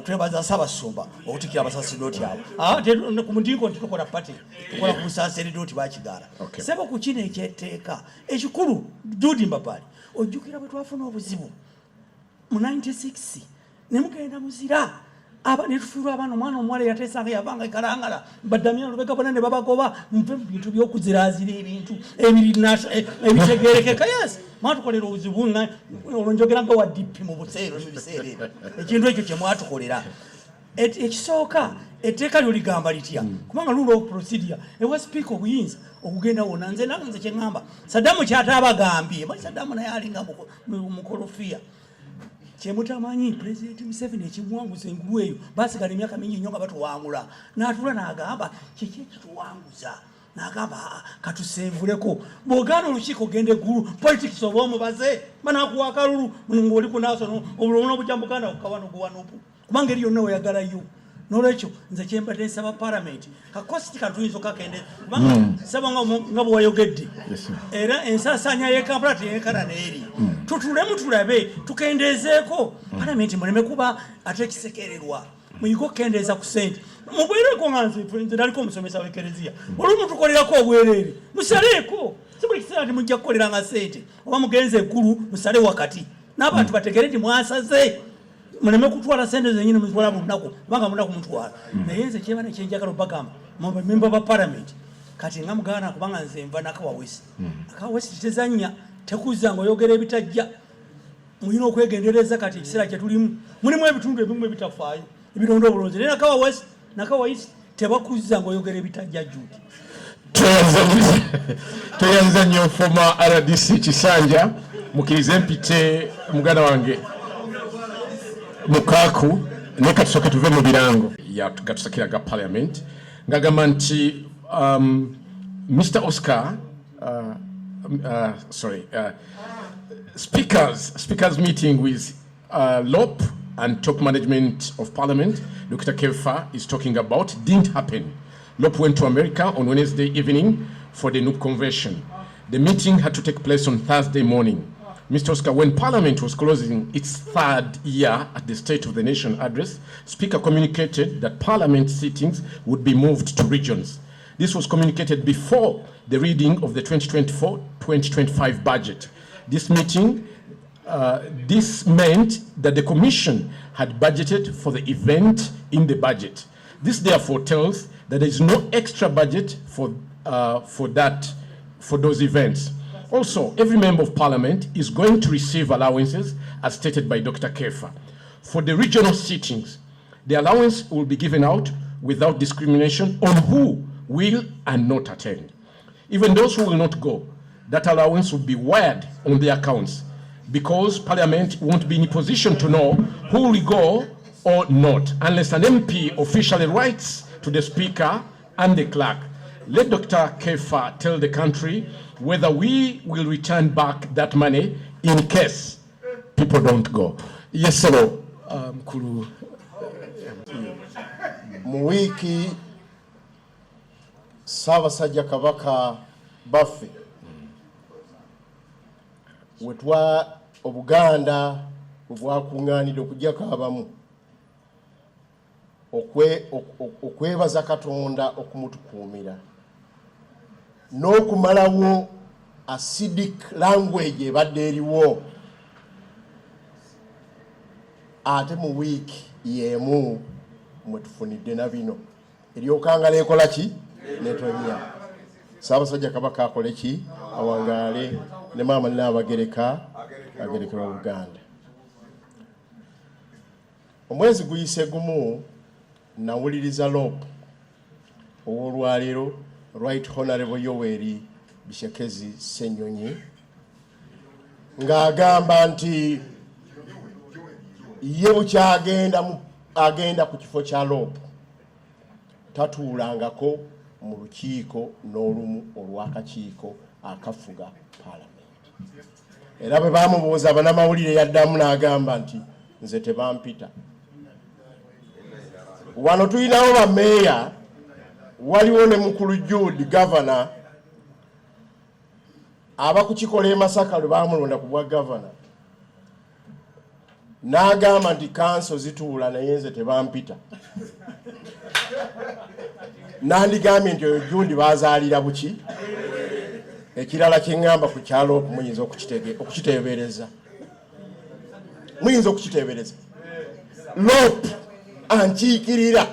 twebaza Ssaabasumba okutikkira abasaseredooti abo. Ah, ku mudiikoni tetukola party, tukola ku busaseredooti bakigaala. Sebo, ku kino ekyetteeka ekikulu, Jude Mbabali, ojjukira bwe twafuna obuzibu mu 96 ne mugenda muzira aba netufiirwa abaana, omwana omuwala yateesanga yavanga ekalangala badamya lubega bonna ne babagoba. Nve mu bintu by'okuziraazira ebintu ebitegerekeka. Yes, mwatukolera obuzibu olwo njogera nga wa DP mu buseera mu biseera ebyo, ekintu ekyo kye mwatukolera. Ekisooka, etteeka lyo ligamba litya? Kubanga rule of procedure ewa Speaker obuyinza okugenda wonna. Nze nange nze kyeŋŋamba, Saddamu kyataabagambye, manyi Saddamu naye alinga mukolofiya. Kyemutamanyi, Pulezidenti Museveni ekimuwanguza engulu eyo, basigala emyaka mingi nnyo nga batuwangula, n'atula n'agamba, "Kiki ekituwanguza?" N'agamba, "Aa, katusenvuleko." Bw'ogaana olukiiko genda eggulu, politics oba omubaze banakuwa akalulu ng'oli ku national obululu obujja mu Buganda kukawa noguwanupu, kubanga eri yonna weyagalayo. Nolwekyo nze kyembadde nsaba palamenti, ka cost kano tuyinza okakende, kubanga saba nga bwe wayogedde, era ensaasaanya y'e Kampala teyenkana n'eri. Tutulemu tulabe tukendeezeeko palamenti, muleme kuba ate ekisekererwa. Muyige okukendeeza ku sente, mubwereko nga nze naliko omusomesa w'ekereziya, olumu tukolerako obwereere. Musaleeko, si buli kiseera nti mujja kukoleranga sente. Oba mugenze eggulu, musale wakati n'abantu bategere nti mwasaze, muleme kutwala sente zenyini muzitwala buli lunaku, kubanga munaku mutwala. Naye nze kyeba nekyenjagala obagamba memba ba palamenti kati nga mugaana, kubanga nze nva Nakawa West. Nakawa West tezanya, tekuzza nga oyogera ebitajja. Mulina okwegendereza. Kati ekiseera kyetulimu mulimu ebitundu ebimu ebitafaayo ebironda obulonzi, naye Nakawa West, Nakawa East tebakuzza nga oyogera ebitajja juti. Tweyanza nnyo, former RDC Kisanja. Mukirize mpite muganda wange Mukaku, naye katusooke tuve mu birango gatusakira ga parliament, ng'agamba nti Mr Oscar, sorry, speakers meeting with LOP and top management of parliament Dr. Kefa is talking about didn't happen. LOP went to America on Wednesday evening for the NUP convention. The meeting had to take place on Thursday morning. Mr. Oscar, when Parliament was closing its third year at the State of the Nation address, Speaker communicated that Parliament sittings would be moved to regions. This was communicated before the reading of the 2024-2025 budget. This meeting, this meant that the Commission had budgeted for the event in the budget. This therefore tells that there is no extra budget for those events. Also, every member of parliament is going to receive allowances as stated by Dr. Kefa. For the regional sittings, the allowance will be given out without discrimination on who will and not attend. Even those who will not go, that allowance will be wired on their accounts because Parliament won't be in a position to know who will go or not unless an MP officially writes to the Speaker and the clerk. Let Dr. Kefa tell the country whether we will return back that money in case people don't go. Yes, sir. Mkulu. Mu wiiki Ssaabasajja Kabaka baffe wetwa Obuganda bwe bwakuŋŋaanidde okuggyako abamu okwebaza Katonda okumutukuumira n'okumalawo acidic language ebadde eriwo, ate mu wiiki y'emu mwe tufunidde na bino eryokangala ekola ki netonya. Ssaabasajja Kabaka akole ki? Awangaale ne maama Nnaabagereka agerekerwa Buganda. Omwezi guyise gumu nawuliriza LOP ow'olwaleero, Right Honorable Yoweri Bishekezi Ssenyonyi, ng'agamba nti ye bukyagenda agenda ku kifo kya LOP tatuulangako mu lukiiko n'olumu olw'akakiiko akafuga Paalamenti. Era bwe bamubuuza bannamawulire yaddamu n'agamba nti nze tebampita. Wano tulinawo bameeya, waliwo ne mukulu Jude gavana abakukikola e Masaka lwe bamulonda ku bwa gavana n'agamba nti kanso zituula naye nze tebampita. Nandigambye nti oyo Jude bazaalira buki. Ekirala kye ŋŋamba ku kyalo muyinza okukiteebereza, muyinza okukiteebereza. LOP ankiikirira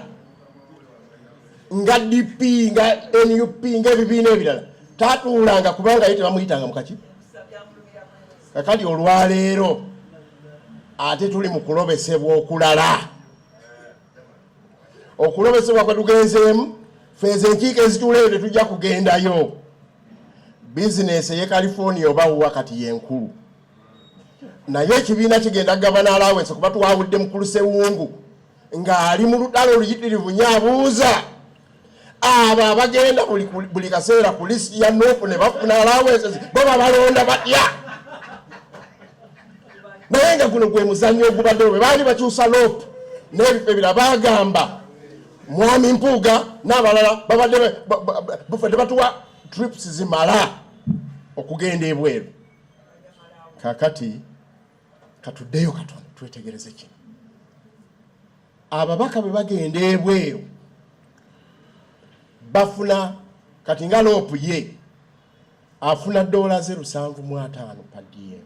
nga DP, nga NUP, ng'ebibiina ebirala tatuulanga kubanga ye tebamuyitanga mukaki. Kakati olwaleero ate tuli mu kulobesebwa okulala, okulobesebwa kwe tugenzeemu feeza enkiiko ezituula eyo tetujja kugendayo. Bizinesi ey'e California oba wa kati yenkulu, naye ekibiina kigenda kugabana allowance kuba twawudde mukulu Sewungu ng'ali mu lutalo oluyitirivu nnyo abuuza abo abagenda buli kaseera ku lisiti ya NUP ne bafuna allowances bo babalonda batya? Naye nga guno gwe muzannyo ogubaddewo. Bwe baali bakyusa LOP n'ebifo ebirala bagamba Mwami Mpuuga n'abalala babadde bufe tebatuwa trips zimala okugenda ebweru. Kakati katuddeyo katono twetegereze kino. Ababaka bwe bagenda ebweru bafuna kati nga LOP ye afuna dola ze 75 per diem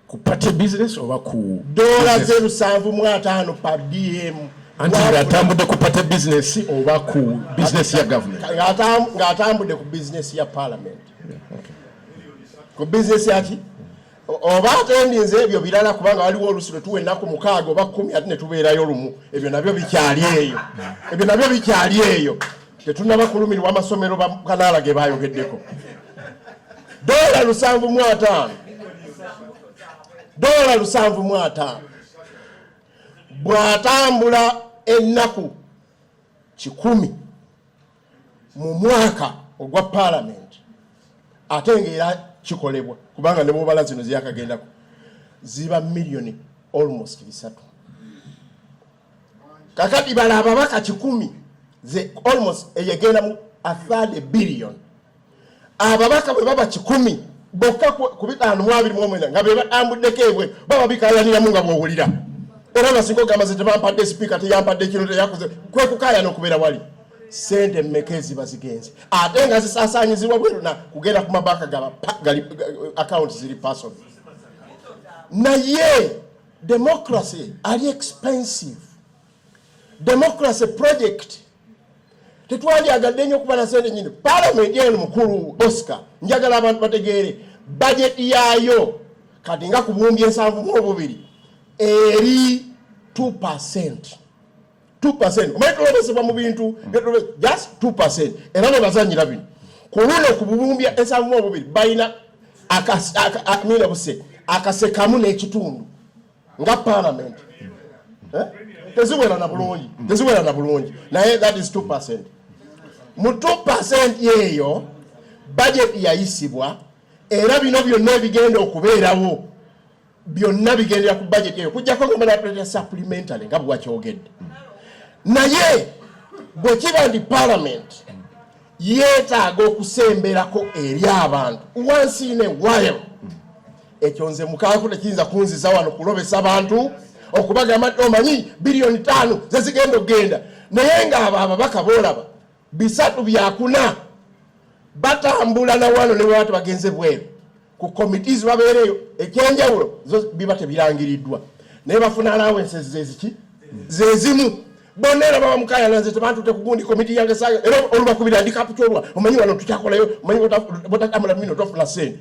ku party business oba ku dola ze 75 per diem. Anti ng'atambudde ku party business oba ku business ya government? Ng'atambudde ku business ya parliament, ku business yaki oba atendinze ebyo birala, kubanga waliwo olusi lwe tuwa ennaku 6 oba 10 ate ne tubeerayo lumu. Ebyo nabyo bikyali eyo, ebyo nabyo bikyali eyo, tetunnaba kulumirwa amasomero bakanaala ge bayogeddeko. Dola 75, dola 75 bw'atambula ennaku 100 mu mwaka ogwa paalamenti, ate ng'era kikolebwa kubanga ne bwobala zino ziyakagendako ziba miliyoni almost 3. Kakati bala ababaka 100 ze almost eyegenda mu a third billion. Ababaka bwe baba 100 bokka ku 529 nga be batambuddeko ebweru, baba bikayaniramu nga bw'owulira. Era basinga ogamba ze tebampadde, sipiika teyampadde kino, teyakoze, kwe kukaayana okubeera wali. Sente mmeka eziba zigenze ate nga zisaasaanyizibwa bweru na kugenda ku mabanka gaba gali account ziri personal? Naye democracy ali expensive. Democracy project tetwandyagadde nnyo okuba na sente nyini. Parliament eno, mukulu Oscar, njagala abantu bategeere budget yaayo kati nga ku 72,000 eri 2%, 2%. Omanyi tulobesebwa mu bintu, just 2%. Era ne bazanyira bino ku luno ku 72,000 balina mina buse akasekamu n'ekitundu nga parliament. Eh? Teziwera na bulungi, teziwera na bulungi, naye that is 2%. Mu 2% yeeyo budget yayisibwa, era bino byonna ebigenda okubeerawo byonna bigendera ku budget eyo, kujjako nga banaatuleetera supplementary nga bwe wakyogedde. Naye bwe kiba nti parliament yeetaaga okusemberako eri abantu once in a while, ekyo nze mukaako tekiyinza kunziza wano kulobesa bantu okubagamba nti omanyi 5 biliyoni zezigenda okugenda, naye ng'abo ababaka boolaba 3/4 batambula na wano ne bwaba tebagenze bweru ku committees babeereyo ekyenjawulo, zo biba tebirangiriddwa, naye bafuna allowances zeziki zezimu bonna. Era baba mukayana, nze tebantute ku gundi komiti yange saga, era olubakubira ndi kaputolwa, omanyi wano tukyakolayo, omanyi botatambula mino tofuna sente.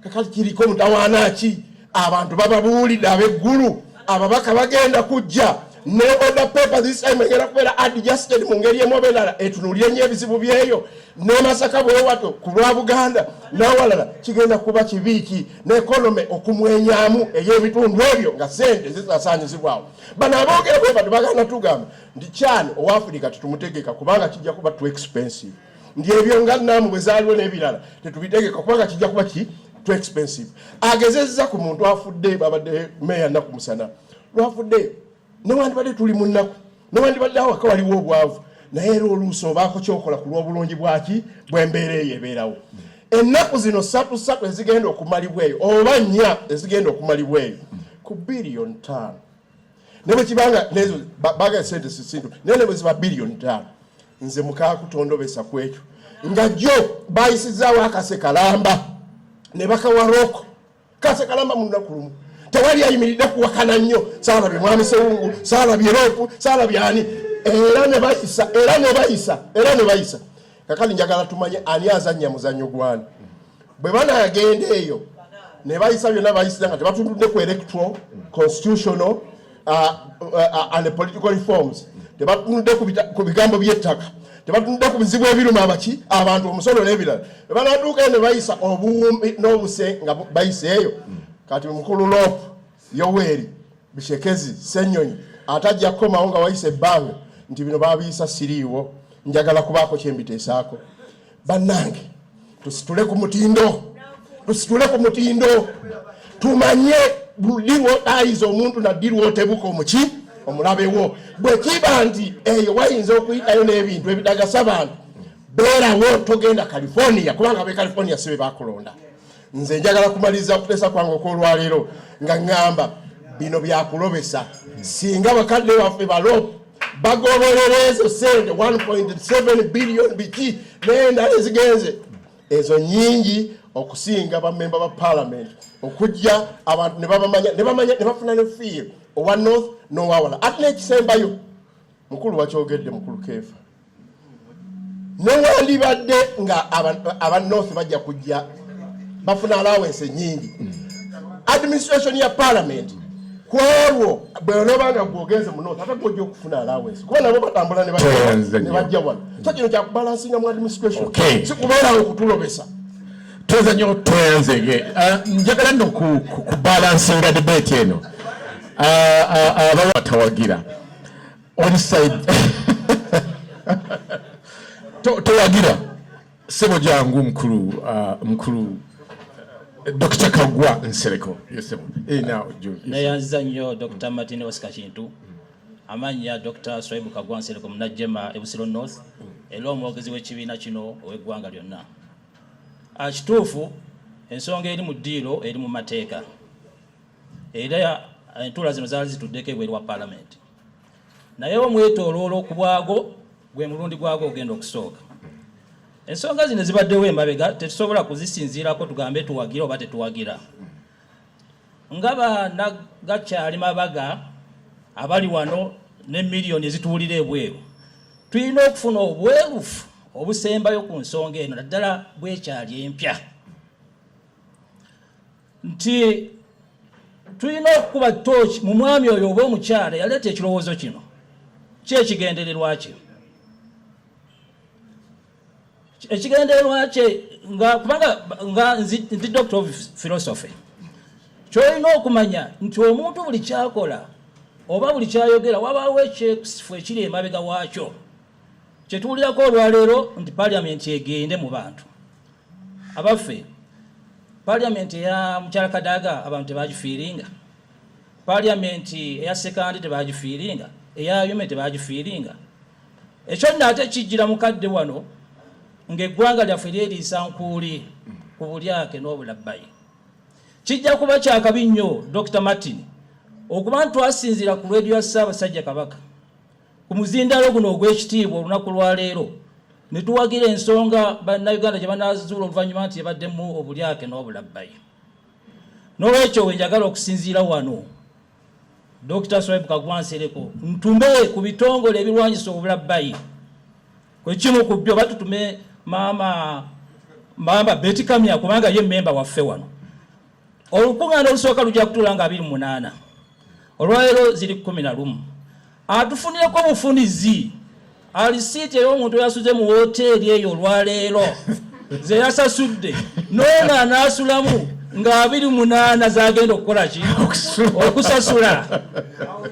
Kakati kiriko mutawaana ki? Abantu bababuulidde ab'eggulu, ababaka bagenda kujja ne order paper. This time egenda kubeera adjusted mu ngeri emu oba endala, etunuulire nnyo ebizibu byeyo ne Masaka bwewato ku lwa Buganda n'awalala. Kigenda kuba kibiiki ne economy okumwenyamu ey'ebitundu ebyo nga sente zisaasaanyizibwawo. Bano aboogera bwe bati baganda tugamba nti kyani owa Afrika tetumutegeka kubanga kijja kuba too expensive, nti ebyo nga naamu bwe zaaliwo n'ebirala tetubitegeka kubanga kijja kuba ki too expensive. Agezezza ku muntu afudde, babadde meeya nnaku musana lwafudde, newandibadde tuli mu nnaku, newandibadde awaka waliwo obwavu, naye era oluusi obaako kyokola ku lw'obulungi bwaki bw'embeera eyo ebeerawo. Ennaku zino ssatu ssatu ezigenda okumalibwa eyo oba nnya ezigenda okumalibwa eyo ku 5 biliyoni, ne bwe kibanga nezo baga sente sisintu, naye ne bwe ziba 5 biliyoni, nze mukakutondobesa ku ekyo nga jjo bayisizaawo akase kalamba ne bakawa roko kase kalamba mu lunaku lumu. Tewali ayimiridde kuwakana nnyo, saalabye mwami Sewungu, saalabye Loopu, saalabye ani, era ne bayisa, era ne bayisa, era ne bayisa. Kakati njagala tumanye ani azannya muzannyo gwani. Bwe banagenda eyo ne bayisa byonna bayisiza nga tebatundudde ku electoral, constitutional and political reforms, tebatunudde ku bigambo by'ettaka, tebatunudde ku bizibu ebiruma abaki abantu, omusolo n'ebirala, bwe banatuukayo ne bayisa obuwumbi n'obuse nga bayiseeyo. Kati mukulu Lop Yoweri Bishekezi Senyonyi atajja kukomawo nga wayisa ebbanga nti bino babiyisa siriiwo, njagala kubaako kyembiteesaako. Bannange, tusitule ku mutindo, tusitule ku mutindo, tumanye ddi lwotayiza omuntu naddi lwotebuka omuki omulabewo. Bwe kiba nti eyo wayinza okuyitayo n'ebintu ebitagasa bantu, beerawo, togenda California, kubanga abe California si be bakulonda. Nze njagala kumaliriza okuteesa kwange okwolwaleero nga ŋŋamba bino byakulobesa. Singa bakadde baffe balop bagoberera ezo sente 1.7 billion biki n'endala ezigenze ezo nyingi okusinga bamemba ba parliament okujja abantu ne babamanya ne bamanya ne bafuna ne feel owa north n'owawala. Ate n'ekisembayo, mukulu wakyogedde, mukulu Keefa, newandibadde nga aba north bajja kujja bafuna allowance enyingi, administration ya parliament kwolwo bwenoba nga gwogenze mu north, ate gwojja okufuna allowance kuba nabo batambula ne Toyanze ne nnyo. bajja wano. So kino kyakubalansinga mu administration, Okay. si kubeerawo okutulobesa. Tweyanza nnyo, tweyanzege. Njagala nno kubalansinga debate eno. Abawa tawagira on side. Towagira sebo, jangu mukulu Dr. Kagwa Nsereko. Yes, sebo. Now, yes. Neyanziza nnyo Dr. Martin Oscar Kintu. Amannya Dr. Swaibu Kagwa Nsereko, Munajjema e Busiro North, era omwogezi w'ekibiina kino ow'eggwanga lyonna. Kituufu ensonga eri mu ddiiro, eri mu mateeka, era entuula zino zaali zituddeko ebweru wa Paalamenti, naye omwetooloolo ku bwago gwe mulundi gwago ogenda okusooka. Ensonga zino zibaddewo emabega, tetusobola kuzisinziirako tugambe tuwagira oba tetuwagira. Nga banagakyali mabaga abali wano ne miliyoni ezituwulira ebweru, tulina okufuna obwerufu obusembayo ku nsonga eno, naddala bwekyali empya, nti tulina okukuba tooki mu mwami oyo oba omukyala yaleeta ekirowoozo kino. Ki ekigendererwa kye? Ekigendererwa kye nga, kubanga nga ndi doctor of philosophy, kyolina okumanya nti omuntu buli kyakola oba buli kyayogera, wabaawo ekyekusifu ekiri emabega waakyo. Kyetuwulirako olwaleero nti Paliamenti egende mu bantu abaffe. Paliamenti eya mukyala Kadaga abantu tebagifiiringa, Paliamenti eya Sekandi tebagifiiringa, eya Yume tebagifiiringa. Ekyo nno ate kijjira mukadde wano ng'eggwanga lyaffe lyeriisa nkuuli ku bulyake n'obulabbayi. Kijja kuba kyakabi nnyo, Dr Martin, okuba nti twasinziira ku leediyo ya Ssaabasajja Kabaka ku muzindaalo guno ogw'ekitiibwa olunaku lwaleero ne tuwagira ensonga Bannayuganda gye banaazuula oluvannyuma nti ebaddemu obulyake n'obulabbayi. N'olwekyo we njagala okusinziira wano, Dr Swaib Kagwa Nsereko, ntume ku bitongole ebirwanyisa obulabbayi, kwekimu ku byo batutume maama Betty Kamya, kubanga ye memba waffe wano. Olukuŋŋaana olusooka lujja kutuula nga 28, olwaleero ziri 11. Atufunireko bufunizi alisiiti ey'omuntu eyasuze mu woteeri eyo olwaleero ze yasasudde, noono anaasulamu nga 28 zagenda okukola ki? Okusasula.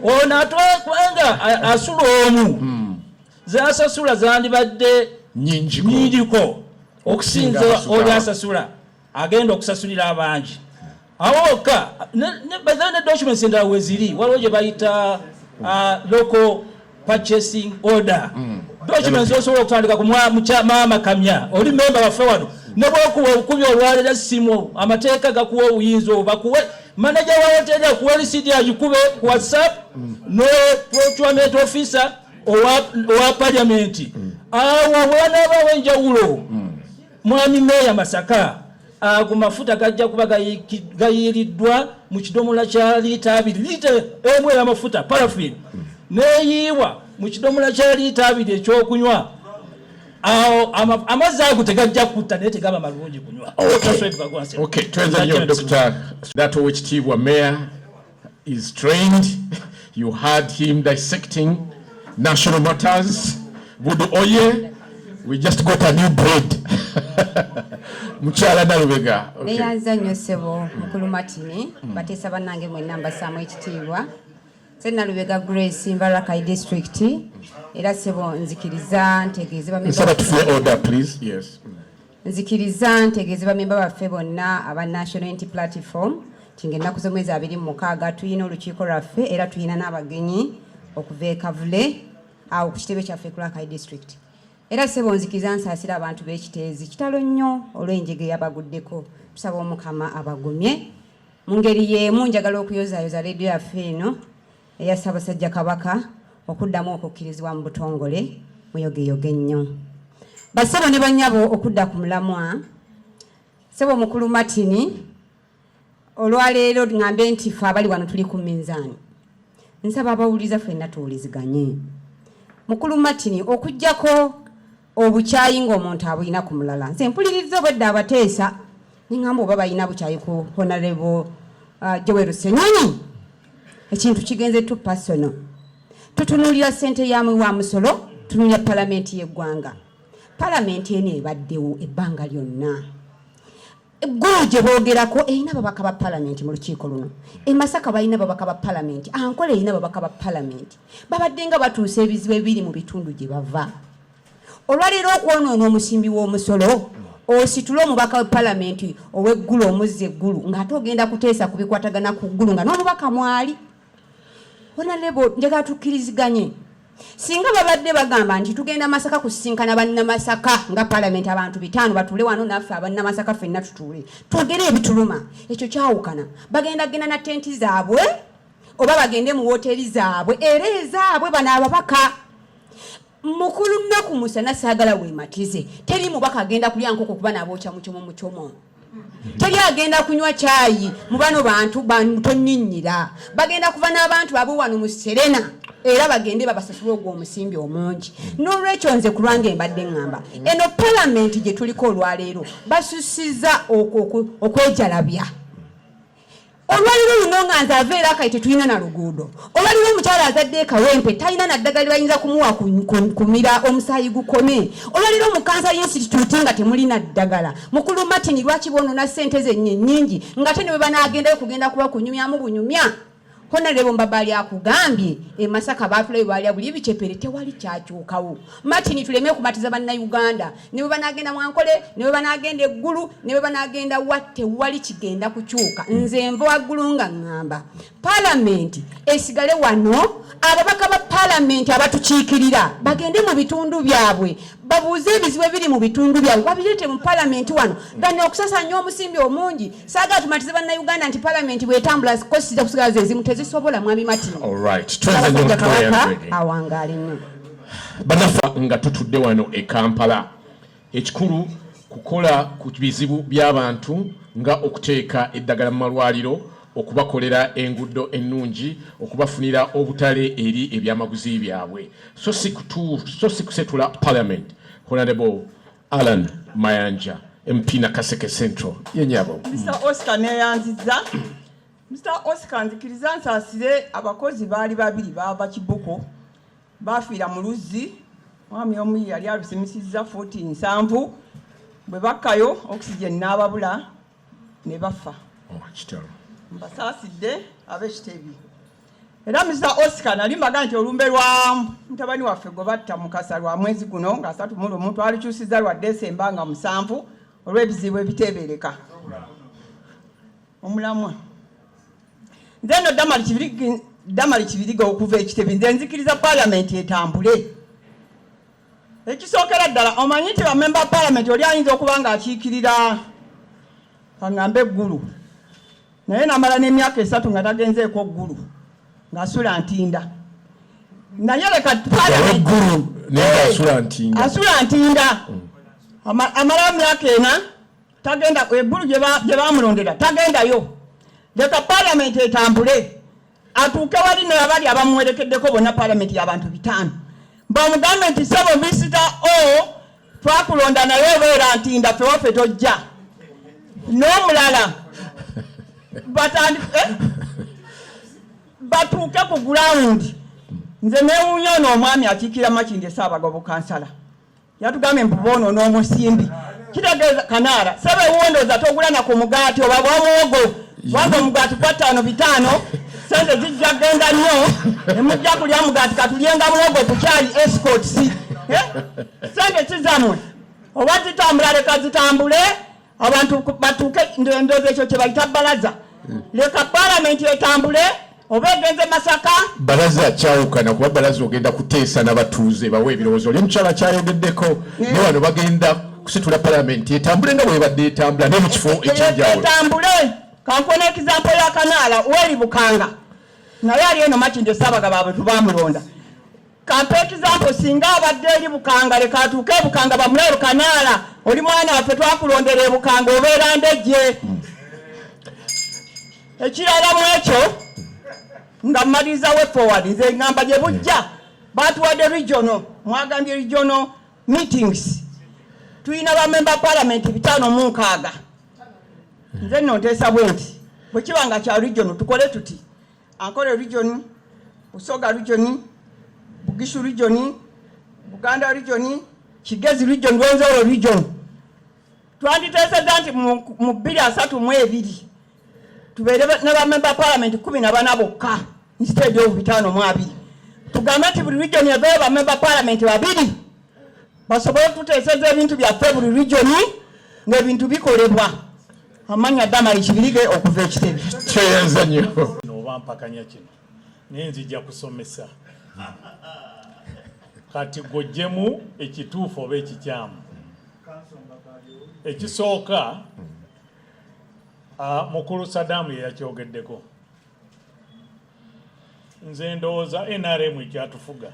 Ono kubanga asula omu, zasasula zandibadde nyingiko okusinza oli asasula agenda okusasulira abangi. Awo wokka ne documents endala weziri, waliwo gye bayita local purchasing order, documents osobola okutandika ku maama Kamya, oli memba waffe wano, ne bwokuwa obukubi olwaleero essimu, amateeka gakuwa obuyinza obwo, bakuwe manager wa hoteri akuwa risidi agikube ku WhatsApp no procurement officer owa Parliament. Awo bwanaabawo enjawulo, mwami meeya Masaka, ago mafuta gajja kuba gayiiriddwa mu kidomola kya liita 2, liita 1 ey'amafuta parafin neeyiibwa mu kidomola kya liita 2 ekyokunywa. Awo amazzi ago tegajja kutta, naye tegaba malungi kunywa. Okay, tweyanza nnyo, Dr. That owekitiibwa mayor is trained. You heard him dissecting national matters. Budu oye, we just got a new breed. Mukyala Nalubega. Okay. Neyanza nnyo, ssebo mukulu Martini. Bateesa bannange mwenna mbasaamu ekitiibwa. Nze Nalubega Grace, nva Rakai District, era ssebo nzikiriza ntegeeze bamemba Nsaba tufune order, please. Yes. Nzikiriza ntegeeze bamemba baffe bonna aba National Unity Platform nti ng'ennaku z'omwezi 26 tulina olukiiko lwaffe, era tulina n'abagenyi okuva e Kavule awo ku kitebe kyaffe ku Rakai District. Era ssebo nzikiriza nsaasira abantu b'Ekiteezi, kitalo nnyo olw'enjega eyabaguddeko. Tusaba Omukama abagumye. Mu ngeri y'emu njagala okuyozaayoza leediyo yaffe eno eya Ssaabasajja Kabaka okuddamu okukkirizibwa mu butongole. Muyogeyoge nnyo, bassebo ne bannyabo. Okudda ku mulamwa, ssebo mukulu Martini, olwaleero ŋŋambe nti ffe abali wano tuli ku minzaani. Nsaba abawuliriza ffenna tuwuliziganye. Mukulu Martini, okugjako obukyayi ng'omuntu abulina ku mulala, nze mpuliriza obwedda abateesa niŋŋamba oba balina bukyayi ku Honorable Joel Ssenyonyi. Ekintu kigenze too personal. Tutunuulira ssente ya muwi wa musolo, tunuulira palamenti y'eggwanga. Palamenti eno ebaddewo ebbanga lyonna. Eggulu gye boogerako erina ababaka ba palamenti mu lukiiko luno. E Masaka balina ababaka ba palamenti, Ankole erina ababaka ba palamenti. Babadde nga batuusa ebizibu ebiri mu bitundu gye bava. Olwaleero okwonoona omusimbi w'omusolo, ositule omubaka wa palamenti ow'eggulu omuzza eggulu ng'ate ogenda kuteesa ku bikwatagana ku ggulu nga n'omubaka mwali. Honorable, njagala tukkiriziganye. Singa babadde bagamba nti tugenda Masaka kusisinkana bannamasaka nga palamenti, abantu 500 batuule wano naffe abannamasaka ffenna tutuule twogere ebituluma, ekyo kyawukana. Bagenda genda na tenti zaabwe oba bagende mu woteeri zaabwe era ezaabwe bano ababaka. Mukulu nnaku musana saagala weematize, teri mubaka agenda kulya nkoko kuba nabookya muchomo muchomo, teri agenda kunywa caayi mu bano bantu tonninnyira. Bagenda kuva n'abantu baabwe wano mu Serena era bagende babasasule ogwo omusimbi omungi. N'olwekyo nze ku lwange mbadde ŋŋamba eno palamenti gye tuliko olwaleero basusiza okwejalabya. Olwaliro luno nga nze ava era akayi tetulina na luguudo. Olwaliro omukyala azadde e Kawempe talina na ddagala lye bayinza kumuwa kumira omusaayi gukome. Olwaliro mu Cancer Institute nga temulina ddagala. Mukulu Martin, lwaki boonona ssente zenye nnyingi ng'ate ne bwe banaagendayo kugenda kuba kunyumyamu bunyumya? Honorable Mbabali akugambye e Masaka baatulayo baalya buli ebicepere, tewali kyakyukawo. Martin, tuleme kumatiza bannayuganda. Ne bwe banaagenda Mwankole, ne bwe banaagenda Eggulu, ne bwe banaagenda wa, tewali kigenda kukyuka. Nze nva waggulu nga ŋŋamba palamenti esigale wano, ababaka ba palamenti abatukiikirira bagende mu bitundu byabwe babuuze ebizibu ebiri mu bitundu byabwe babireete mu palamenti wano gano okusasanya omusimbi omungi. Saagala tumatize bannayuganda nti palamenti bwetambula kosijja kusigala zezimu, tezisobola. Mwami Martin, Ssaabasajja Kabaka awangaale nnyo. Banafa nga tutudde wano e Kampala, ekikulu kukola ku bizibu by'abantu nga okuteeka eddagala mu malwaliro, okubakolera enguudo ennungi, okubafunira obutale eri ebyamaguzi byabwe, so si kusetula parliament. Honorable Alan Mayanja, MP Nakaseke Central, yenyabo. Mr Oscar, neyanziza. Mr Oscar, nzikiriza nsaasire abakozi baali babiri baava Kibuko, bafiira mu luzzi. Mwami omu yali alusimisizza fuuti 70, bwe bakkayo oxygen n'ababula ne bafa. Kitalo. Mbasaasidde ab'ekitebi. Era Mr Oscar, nali mbaga nti olumbe lwa mutabani waffe gwe batta Mukasa lwa mwezi guno nga 31, twalukyusiza lwa Desemba nga 7 olw'ebizibu ebiteebereka omulamwa. Nze nno Damali Kibiriga okuva Ekitebi. Nze nzikiriza paalamenti etambule. Ekisookera ddala, omanyi nti bamemba ba paalamenti oli ayinza okuba ng'akiikirira kaŋŋambe Eggulu, naye namala n'emyaka 3 nga tagenzeeko Ggulu, ng'asula Ntinda. Naye leka Eggulu naye ng'asula Ntinda. Asula Ntinda, amalayo myaka 4 tagenda Eggulu gye bamulondera, tagendayo. Leka paalamenti etambule, atuuke wali nabali abamuwerekeddeko bonna. Paalamenti y'abantu 500, bamugambe nti sebo Mr O, twakulonda naye obeera Ntinda, ffe waffe tojja. N'omulala batandike batuuke ku ground. Nze newuunya ono omwami akiikira Makindye Ssaabagabo kansala yatugambye mbu boonoona omusimbi, kitegeeza kanaala sebe wondooza togula na ku mugaati oba bwa muwogo, kubanga omugaati gwa ttaano bitaano, sente zijja genda nnyo nemujja kulya mugaati, katulyenga muwogo ku kyali Escorts. Eh? Sente kizamwe oba zitambula, leka zitambule, abantu batuuke. Ndowooza ekyo kye bayita balaza. Leka palamenti etambule oba egenze Masaka. Balaza kyawukana, kuba balaza ogenda kuteesa n'abatuuze bawe ebirowoozo. Oli omukyala kyayogeddeko ne wano bagenda kusitula palamenti etambule nga bwebadde etambula ne mu kifo ekyenjawulo. Etambule. Kankona example ya kanaala weri Bukanga, naye ali eno Makindye Ssaabagabo abantu bamulonda. Kampa example, singa abadde eri Bukanga, leka atuuke e Bukanga bamulabe. Kanaala, oli mwana waffe, twakulondera e Bukanga, obeera Ndejje. Ekirala mu ekyo nga mmaliriza, way forward, nze ngamba gye bujja batuwadde regional, mwagambye regional meetings, tulina bamemba parliament 560. Nze nno nteesa bwe nti bwe kiba nga kya regional, tukole tuti: Ankole region, Busoga region, Bugishu region, Buganda region, Kigezi region, Rwenzoro region. Twanditeesezza nti mu 2032 tubeere ne bamemba parliament 14 bokka instead of 520. Tugambe nti buli region eveeyo bamemba parliament babiri, basobole okututeeseza ebintu byaffe buli region ng'ebintu bikolebwa. Amanya Damali Kibirige okuva Ekitebi. Kyeyanza nnyo. Oba mpakanya kino, naye nzija kusomesa. Kati gwojjemu ekituufu oba ekikyamu. Ekisooka, mukulu Saddam ye yakyogeddeko. Nze ndowooza NRM ekyatufuga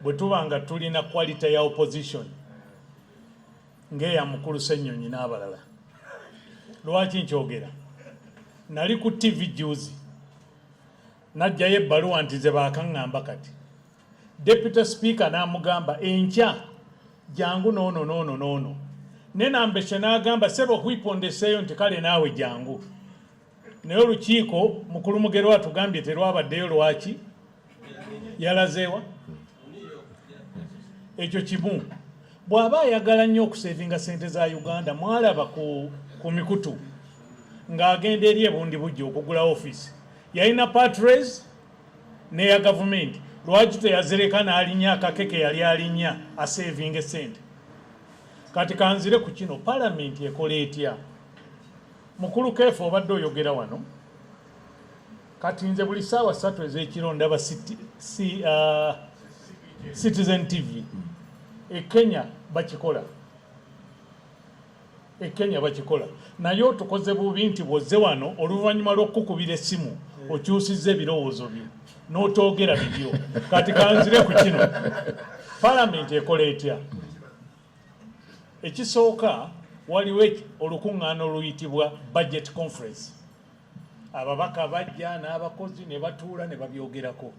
bwe tuba nga tulina quality ya opposition ng'eya mukulu Ssennyonyi n'abalala. Lwaki nkyogera? Nali ku TV juzi, najjayo ebbaluwa nti ze baakaŋŋamba. Kati deputy speaker n'amugamba, "Enkya jangu noono noono noono." Ne Nambeshe n'agamba, "Sebo, hwipondeseeyo," nti, "Kale naawe jangu." Naye olukiiko, mukulu Mugero atugambye terwabaddeyo. Lwaki? Yalazeewa? Ekyo kimu. Bw'aba ayagala nnyo okusevinga sente za Uganda, mwalaba ku mikutu ng'agenda eri ebundi bujja okugula ofiisi. Yalina patres n'eya gavumenti. Lwaki teyazireka n'alinnya akakeke yali alinnya asevinga esente? Kati kanzire ku kino, palamenti ekola etya? Mukulu Keefu, obadde oyogera wano. Kati nze buli ssaawa 3 ez'ekiro ndaba Citizen TV. E Kenya bakikola, e Kenya bakikola, naye otukoze bubi nti bw'ozze wano oluvannyuma lw'okukukubira essimu okyusizza ebirowoozo byo n'otoogera bibyo. Kati kanzire ku kino, palamenti ekola etya? Ekisooka, waliwo olukuŋŋaana oluyitibwa budget conference. Ababaka bajja n'abakozi ne batuula ne babyogerako.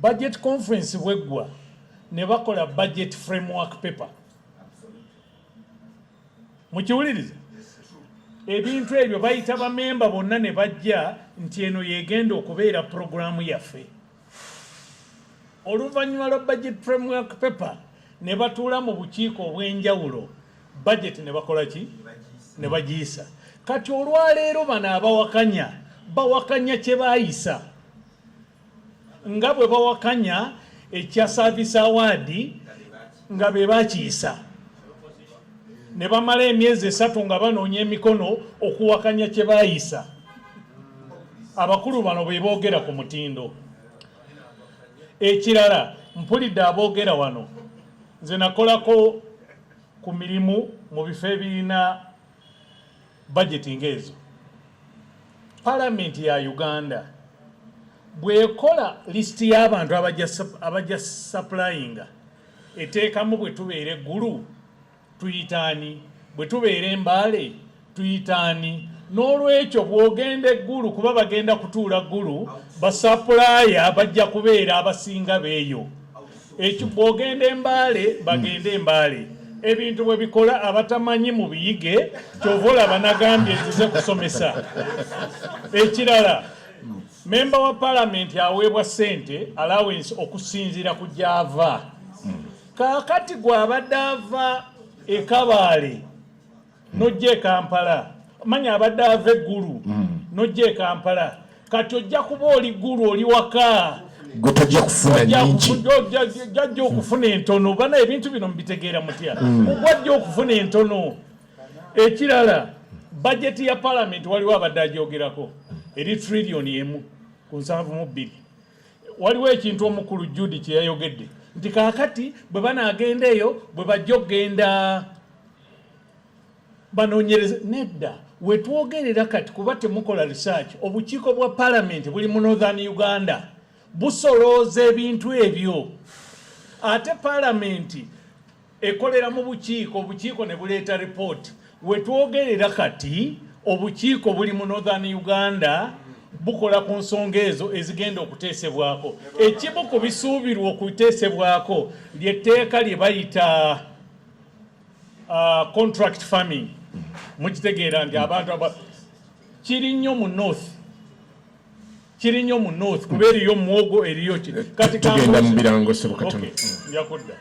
Budget conference bweggwa, ne bakola budget framework paper. Mukiwuliriza? Ebintu ebyo bayita bamemba bonna ne bajja nti eno yegenda okubeera puroguramu yaffe. Oluvannyuma lwa budget framework paper, ne batuula mu bukiiko obw'enjawulo, budget ne bakola ki? Ne bagiyisa. Kati olwaleero bano abawakanya bawakanya kye baayisa, nga bwe bawakanya ekya service award nga be bakiyisa, ne bamala emyezi 3 nga banoonya emikono okuwakanya kye baayisa. Abakulu bano be boogera ku mutindo. Ekirala, mpulidde aboogera wano. Nze nakolako ku mirimu mu bifo ebirina budget ng'ezo. Palamenti ya Uganda bw'ekola lisiti y'abantu abajja supplyinga, eteekamu bwe tubeera eggulu tuyitaani, bwe tubeera embaale tuyitaani. N'olwekyo bw'ogenda eggulu, kuba bagenda kutuula ggulu, ba supplier bajja kubeera abasinga beeyo. Ekyo bw'ogenda embaale, bagende embaale. Ebintu bwe bikola, abatamanyi mu biyige. Kyova olaba nagambye nzize kusomesa. Ekirala, memba wa palamenti aweebwa ssente, allowance, okusinziira ku gy'ava. Kaakati gw'abadde ava e Kabaale n'ojja e Kampala, manya abadde ava eggulu n'ojja e Kampala, kati ojja kuba oli ggulu, oli waka. Gwe tojja kufuna nyingi. Jajja okufuna entono. Bana, ebintu bino mubitegeera mutya? Gwajja okufuna entono. Ekirala, bajeti ya palamenti, waliwo abadde agyogerako, eri triliyoni 1.72. Waliwo ekintu omukulu Judi kye yayogedde nti kaakati bwe banaagenda eyo, bwe bajja okugenda banoonyereza. Nedda, wetwogerera kati, kuba temukola research, obukiiko bwa palamenti buli mu Northern Uganda busolooza ebintu ebyo. Ate palamenti ekolera mu bukiiko, obukiiko ne buleeta ripooti. Wetwogerera kati, obukiiko buli mu Northern Uganda bukola ku nsonga ezo ezigenda okuteesebwako. Ekimu ku bisuubirwa okuteesebwako lyetteeka lye bayita contract farming. Mukitegeera nti abantu aba kiri nnyo mu north, kiri nnyo mu north, kuba eriyo muwogo, eriyo ki. Kati Tugenda mu birango, ssebo, katono. Okay, nja kudda.